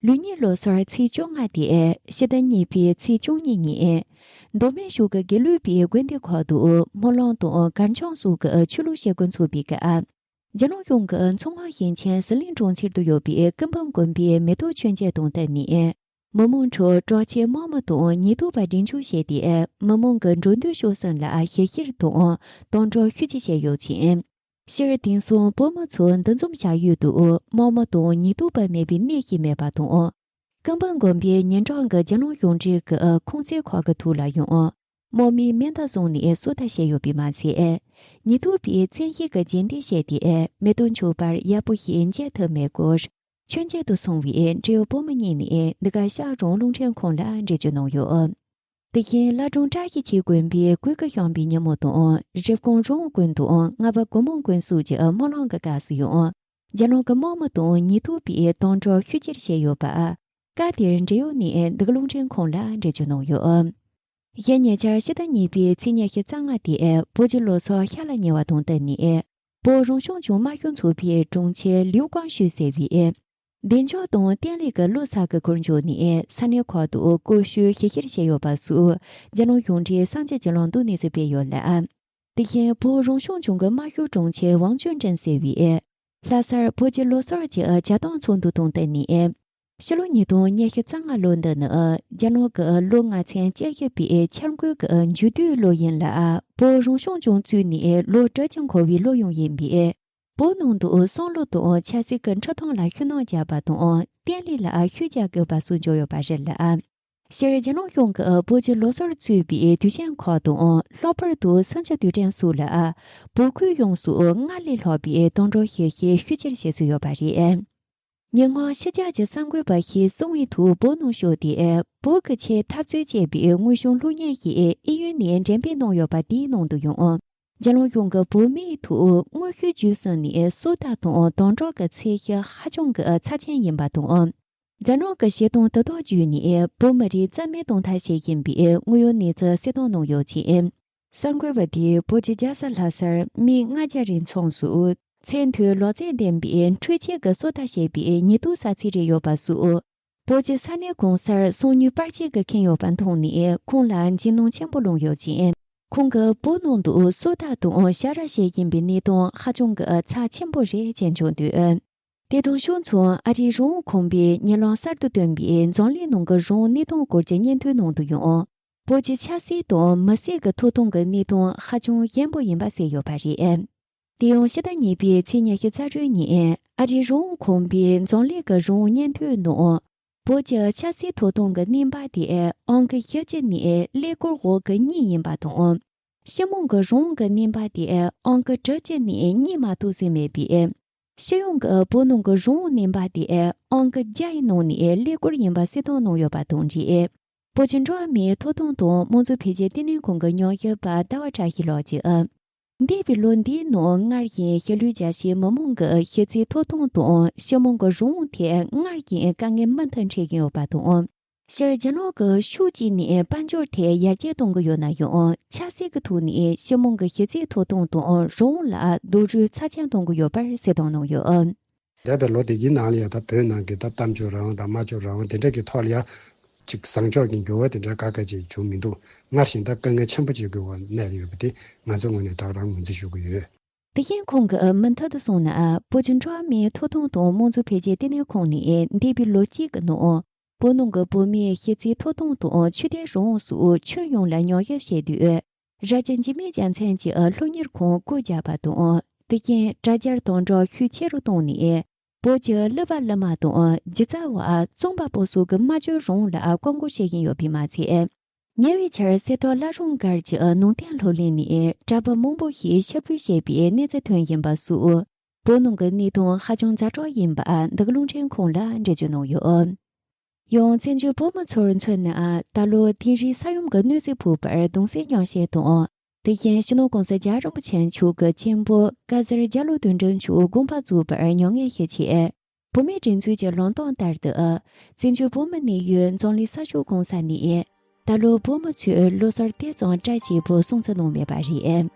ལུགས་གཉིས་ལོ་སར་ཚེས་བཅོ་ལྔ་སྟེ་ཕྱི་ཟླ་གཉིས་པའི་ཚེས་བཅུ་གཉིས་ཉིན། མདོ་སྨད་གཞུང་གི་དགེ་ལུགས་པའི་དགོན་སྡེ་ཁག་ཏུ་སྨོན་ལམ་དང་གར་འཆམ་སོགས་ཀྱི་ཆོས་ལུགས་བྱེད་སྒོ་འཚོགས་པའི་སྐབས། རྒྱལ་ནང་གཞུང་གི་མཚོ་སྔོན་ཞིང་ཆེན་ཟི་ལིང་གྲོང་ཁྱེར་དུ་ཡོད་པའི་ཀུན་སྤངས་དགོན་པའི་མེ་ཏོག་མཆོད་མཇལ་དང་བསྟུན་ནས། མི་མང་ཁྲོད་དྲག་ཆས་དམར་མོ་དང་ཉི་གདུགས་པ་སྒྲིག་འཇུག་བྱས་ཏེ། མི་མང་གི་འགྲོ་འདུག་སྤྱོད་གསུམ་ལ་ཞི་བཤེར་དང་དམ་དྲག་ཤུགས་ཆེ་བྱས་ཡོད་ཅིང་། སྤྱིར་དེང་སང་བོད་མི་ཚོ་འདུ་འཛོམས་བྱ་ཡུལ་དུ་དམག་མི་དང་ཉེན་རྟོག་པ་མེད་པའི་གནས་ཤིག་མེད་པ་དང་། ཀུན་སྤངས་དགོན་པའི་ཉེ་འགྲམ་གྱི་རྒྱལ་ནང་གཞུང་འབྲེལ་གྱི་ཁང་ཚན་ཁག་གི་ཐོག་ལ་ཡང་དམག་མིས་མེ་མདའ་བཟུང་ནས་སོ་ལྟ་བྱས་ཡོད་པས་མ་ཚད། ཉེན་རྟོག་པས་བཙན་ཤེད་ཀྱིས་རྗེས་འདེད་བྱས་ཏེ་མེ་ཏོག་མཆོད་པར་ཡག་པོ་ཞིག་མཇལ་ཐུབ་མེད་སྐོར། མཆོད་མཇལ་དུ་སོང་བའི་འབྲེལ་ཡོད་བོད་མི་གཉིས་ནས་འདི་ག་ཤག་རོང་རླུང་འཕྲིན་ཁང་ལ་འགྲེལ་བརྗོད་གནང་ཡོད། དེ་བཞིན་བླ་བྲང་བཀྲ་ཤིས་འཁྱིལ་དགོན་པའི་གུས་ཀྱི་བཤམས་པའི་ཉིན་མོ་དང་རེབ་གོང་རོང་དགོན་དང་རྔ་བ་སྒོ་མང་དགོན་སོགས་ཀྱི་སྨོན་ལམ་གྱི་སྐབས་སུ་ཡང་། རྒྱ་ནག་གི་དམག་མི་དང་ཉེན་རྟོག་པས་དམ་དྲག་ཤུགས་ཆེར་བྱས་ཡོད་པ། སྐབས་དེར་འབྲེལ་ཡོད་ནས་འདི་ག་རླུང་འཕྲིན་ཁང་ལ་འགྲེལ་བརྗོད་གནང་ཡོད། གཞན་ཉེ་ཆར་ཕྱི་ཟླ་གཉིས་པའི་ཚེས་ཉི་ཤུ་རྩ་ལྔ་སྟེ་བོད་ཀྱི་ལོ་སར་ཤར་ལ་ཉེ་བ་དང་བསྟུན་ནས། བོད་རང་སྐྱོང་ལྗོངས་དམར་ཤོག་ཚོགས་པའི་དྲུང་ཆེ་ལིའུ་ཀང་ཤུས་ཟེར་བས། བདེ་འཇགས་དང་བརྟན་ལྷིང་གི་བློ་འཚབ་ཀྱི་སྐོར་བརྗོད་ནས་ས་གནས་ཁག་ཏུ་སྐོར་ཞིབ་ཞིབ་བཤེར་བྱས་ཡོད་པ་སོགས་རྒྱ་ནག་གཞུང་འབྲེལ་གསར་འགྱུར་བརྒྱུད་ལམ་དུ་གནས་ཚུལ་སྤེལ་ཡོད་ལ། དེ་བཞིན་བོད་རང་སྐྱོང་ལྗོངས་ཀྱི་དམར་ཤོག་དྲུང་ཆེ་ཝང་ཅུན་ཀྲེང་ཟེར་བས། ལྷ་སར་བོད་ཀྱི་ལོ་སར་གྱི་བྱ་སྟངས་ཚོགས་འདུ་དང་བསྟུན་ནས། ཕྱི་ལོ་ཉིས་སྟོང་ཉི་ཤུ་རྩ་ལྔ་ལོ་འདི་ནི་རྒྱ་ནག་གི་ལོ་ལྔ་ཚན་བཅུ་བཞི་པའི་འཆར་འགོད་ཀྱི་མཇུག་བསྡུའི་ལོ་ཡིན་ལ། བོད་རང་སྐྱོང་ལྗོངས་བཙུགས་ནས་ལོ་དྲུག་ཅུ་འཁོར་བའི་ལོ་ཡང་ཡིན་པས། བོད་ནང་དུ་བསམ་བློ་དང་ཆབ་སྲིད་ཀྱི་འཁྲབ་སྟོན་ལ་ཤུགས་སྣོན་རྒྱག་པ་དང་བརྟན་ལྷིང་ལ་ཤུགས་རྒྱག་དགོས་པ་སོགས་བརྗོད་ཡོད་པ་རེད་ལ། སྤྱིར་རྒྱ་ནག་གཞུང་གིས་བོད་ཀྱི་ལོ་སར་བཙུགས་པའི་དུས་ཆེན་ཁག་དང་ལྷག་པར་དུ་གསར་འགྱུར་དུས་དྲན་སོགས་ལ་བོད་ཁུལ་ཡོངས་སུ་སྔར་ལས་ལྷག་པའི་དམ་དྲག་ཞིབ་བཤེར་ཤུགས་ཆེར་བྱེད་སྲོལ་ཡོད་པ་རེད། ཉེ་སྔོན་ཕྱི་རྒྱལ་གྱི་གསར་འགོད་པ་ཞིག་གསང་བའི་ཐོག་བོད་ནང་ཤོར་ཏེ་བོད་ཀྱི་ཆེད་འཐབ་རྩོད་བྱས་པའི་དངོས་བྱུང་གློག་བརྙན་ཞིག་ཨི་ཡུལ་ནས་འགྲེམས་སྤེལ་གནང་ཡོད་པ་དེའི་ནང་དུ་ཡང་། རྒྱ་ནག་གཞུང་གིས་བོད་མིའི་ཐོག་དངོས་ཤུགས་བརྒྱུད་གསུམ་ནས་སོ་ལྟ་དང་དམ་དྲག་གི་ཚད་གཞི་ཧ་ཅང་གི་ཚབས་ཆེན་ཡིན་པ་དང་། རྒྱ་ནག་གི་བྱེད་སྟངས་དེ་དག་བརྒྱུད་ནས་བོད་མི་རིགས་རྩ་མེད་གཏོང་ཐབས་བྱེད་བཞིན་པའི་དངོས་ཡོད་གནས་ཚུལ་གསལ་སྟོན་གནང་ཡོད་ཅིང་། གསར་འགོད་པ་དེས་བོད་ཀྱི་རྒྱལ་ས་ལྷ་སར་མི་ལྔ་བརྒྱ་རེ་མཚུངས་སུ་ཚད་མཐོའི་ལག་རྩལ་ལྡན་པའི་འཕྲུལ་ཆས་ཀྱི་སོ་ལྟ་བྱེད་པའི་ཉེན་རྟོག་ས་ཚིགས་རེ་ཡོད་པ་སོགས། བོད་ཀྱི་ས་གནས་གང་སར་གསང་ཉུལ་པར་ཆས་ཀྱིས་ཁེངས་ཡོད་པ་མཐོང་ནས་ཁོང་ལ་འཇིགས་སྣང་ཆེན་པོ་སློང་ཡོད་ཅིང་། ཁོང་གིས་བོད་ནང་དུ་སོ་ལྟ་དང་ཞབས་ར་བྱེད་བཞིན་པའི་གནས་སྟངས་ཧ་ཅང་གི་ཚབས་ཆེན་པོ་རེད་ཅེས་བརྗོད་འདུག་དེ་དང་ཕྱོགས་མཚུངས་ཨ་རིའི་རང་དབང་ཁང་པས་ཉེ་ལམ་གསར་དུ་བཏོན་པའི་འཛམ་གླིང་ནང་གི་རང་དབང་གནས་སྟངས་སྐོར་གྱི་སྙན་ཐོའི་ནང་དུ་ཡང་། བོད་ཀྱི་ཆབ་སྲིད་དང་མི་སྲིད་ཀྱི་ཐོབ་ཐང་གི་གནས་སྟངས་ཧ་ཅང་ཞན་པོ་ཡིན་པ་གསལ་ཡོད་པ་རེད། དེ་ཡང་ཕྱི་ཟླ་གཉིས་པའི་ཚེས་ཉི་ཤུ་རྩ་དྲུག་ཉིན་ཨ་རིའི་རང་དབང་ཁང་པའི་འཛམ་གླིང་གི་རང་དབང་སྙན་ཐོའི་ནང་། བོད་ཀྱི་ཆབ་སྲིད་ཐོབ་ཐང་གི་གནས་བབ་དེ་ཨང་ཀི་བཞི་བཅུ་ནས་ཀླད་ཀོར་འོག་གི་གཉིས་ཡིན་པ་དང་། སྤྱི་དམངས་ཀྱི་རང་དབང་གི་གནས་བབ་དེ་ཨང་ཀི་དྲུག་ཅུ་ནས་གཉིས་མ་གཏོགས་ཟིན་མེད་པས། སྤྱི་ཡོངས་ཀྱི་བོད་ནང་གི་རང་དབང་གནས་བབ་དེ་ཨང་ཀི་བརྒྱ་ཡི་ནང་ནས་ཀླད་ཀོར་ཡིན་པ་གསལ་སྟོན་གནང་ཡོད་པ་དང་འབྲེལ། བོད་ཀྱི་འགྲོ་བ་མིའི་ཐོབ་ཐང་དང་དམངས་གཙོ་འཕེལ་རྒྱས་ལྟེ་གནས་ཁང་གི་ཉམས་ཞིབ་པ་ཟླ་བ་བཀྲ་ཤིས་ལགས་ཀྱིས། འདས་པའི་ལོ་འདིའི་ནང་སྔར་བཞིན་ཞི་ལུས་རྒྱལ་སའི་མི་མང་གི་གཞི་རྩའི་ཐོབ་ཐང་དང་སྤྱི་དམངས་ཀྱི་རང་དབང་ཐད་སྔར་བཞིན་དཀའ་ངལ་མུ་མཐུད་འཕྲད་ཀྱིན་ཡོད་པ་དང་། སྤྱིར་རྒྱ་ནག་གིས་ཕྱོགས་གཅིག་ནས་དཔལ་འབྱོར་ཐད་ཡར་རྒྱས་གཏོང་གི་ཡོད་ན་ཡང་ཆབ་སྲིད་ཀྱི་ཐོག་ནས་སྤྱི་དམངས་ཀྱི་གཞི་རྩའི་ཐོབ་ཐང་དང་རང་དབང་ལ་རྡོག་རོལ་ཚབས་ཆེན་གཏོང་གི་ཡོད་པར་གསལ་སྟོན་གནང་ཡོད། འདས་པའི་ལོ་དེ་གའི་ནང་ལ་ཡང་ད་བོད་ནང་གི་ད་གཏམ་བརྗོད་རང་དབང་དང་སྨྲ་བརྗོད་རང་དབང་དེ་འདྲ་གི་ཐོག་ལ་ཡང་ཅིག་བཟང་ཕྱོགས་ཀྱི་འགྱུར་བ་དེ་འདྲ་ག་ག་ཅིག་བྱུང་མི་འདུག་སྔར་བཞིན་ད་དཀའ་ངལ་ཆེན་པོ་ཅིག་གི་འོག་གནས་ཡོད་པ་དེ་ང་ཚོའི་ངོས་ནས་ད་ག་རང་ངོས་འཛིན་ཞུ་གི་ཡོད། དེ་བཞིན་ཁོང་གིས་མུ་མཐུད་དུ་གསུངས་ན། བོད་ཀྱི་འགྲོ་བ་མིའི་ཐོབ་ཐང་དང་དམངས་གཙོ་འཕེལ་རྒྱས་ལྟེ་གནས་ཁང་ནས་འདས་པའི་ལོ་གཅིག་གི་ནང་བོད་ནང་གི་བོད་མིའི་གཞི་རྩའི་ཐོབ་ཐང་དང་ཆོས་དད་རང་དབང་སོགས་ཁྱོན་ཡོངས་ལ་ཉམས་ཞིབ་བྱས་དུས། རྭ་ཅོ་འཇིགས་མེད་རྒྱལ་མཚན་གྱི་སློབ་གཉེར་ཁང་སྒོ་བརྒྱབ་པ་དང་། དེ་བཞིན་དྲ་རྒྱར་དམ་དྲག་ཤུགས་ཆེ་རུ་བཏང་ནས། བོད་ཀྱི་གླུ་བ་གླུ་མ་དང་སྒྱུ་རྩལ་བ་རྩོམ་པ་པོ་སོགས་ཀྱི་སྨྲ་བརྗོད་རང་དབང་ལ་བཀག་འགོག་བྱེད་བཞིན་ཡོད་པས་མ་ཚད། ཉེ་བའི་ཆར་གསེར་ཐོག་བླ་བྲང་སྒར་གྱི་ནང་བསྟན་སློབ་གླིང་ནས་གྲྭ་པ་མང་པོ་ཞིག་ཕྱིར་འབུད་བྱས་པའི་གནས་ཚུལ་ཐོན་བཞིན་པ་སོགས། བོད་ནང་གི་གནས་སྟངས་ཧ་ཅང་ཛ་དྲག་ཡིན་པ་འདི་ག་རླུང་འཕྲིན་ཁང་ལ་འགྲེལ་བརྗོད་གནང་ཡོད། ཡང་བཙན་བྱོལ་བོད་མི་ཚོར་མཚོན་ན། ད་ལོ་དིང་རི་ས་ཡོམ་གྱི་གནོད་འཚེ་ཕོག་པར་གདུང་སེམས་མཉམ་བསྐྱེད་དང་། དེ་བཞིན་སྤྱི་ནོར་༸གོང་ས་༸རྒྱལ་བ་རིན་པོ་ཆེ་མཆོག་གི་གཅེན་པོ་བཀའ་ཟུར་རྒྱ་ལོ་དོན་གྲུབ་མཆོག་དགོངས་པ་རྫོགས་པར་མྱ་ངན་ཞུ་ཆེད། བོད་མིའི་སྒྲིག་འཛུགས་ཀྱི་ལམ་སྟོན་ལྟར་དུ། བཙན་བྱོལ་བོད་མི་གནས་ཡུལ་འཛམ་གླིང་ས་ཕྱོགས་གང་ས་ནས། ད་ལོ་བོད་མི་ཚོས་ལོ་གསར་དེ་ཙམ་བཀྲ་ཤིས་པོ་སྲུང་བརྩི་གནང་མེད་པ་རེད།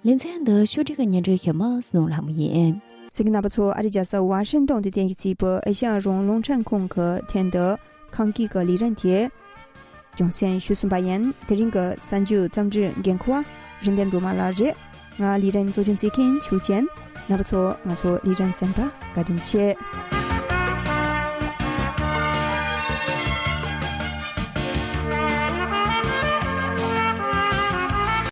ལེ་ཚན་འདི་ཕྱོགས་སྒྲིག་གི་སྙན་སྒྲོན་ཞུ་མི་བསོད་ནམས་ལྷ་མོ་ཡིན། གཟིགས་མཁན་རྣམ་པ་ཚོ། ཨ་རིའི་རྒྱལ་ས་ཝ་ཤིང་ཏོན་དུ་རྟེན་གཞི་བྱས་པའི་ཨེ་ཤ་ཡ་རང་དབང་རླུང་འཕྲིན་ཁང་གི་ཐེངས་འདིའི་ཁམས་སྐད་ཀྱི་ལས་རིམ་དེ་རྒྱང་སྲིང་ཞུས་ཟིན་པ་ཡིན། དེ་རིང་གི་གསར་འགྱུར་རྩོམ་སྒྲིག་འགན་འཁུར་བ་རིན་ལྡན་སྒྲོལ་མ་ལགས་རེད། ང་ལས་རིམ་གཙོ་སྐྱོང་བྱེད་མཁན་ཆོས་ཅན། རྣམ་པ་ཚོ་ང་ཚོའི་ལས་རིམ་གསན་པར་བཀའ་དྲིན་ཆེ།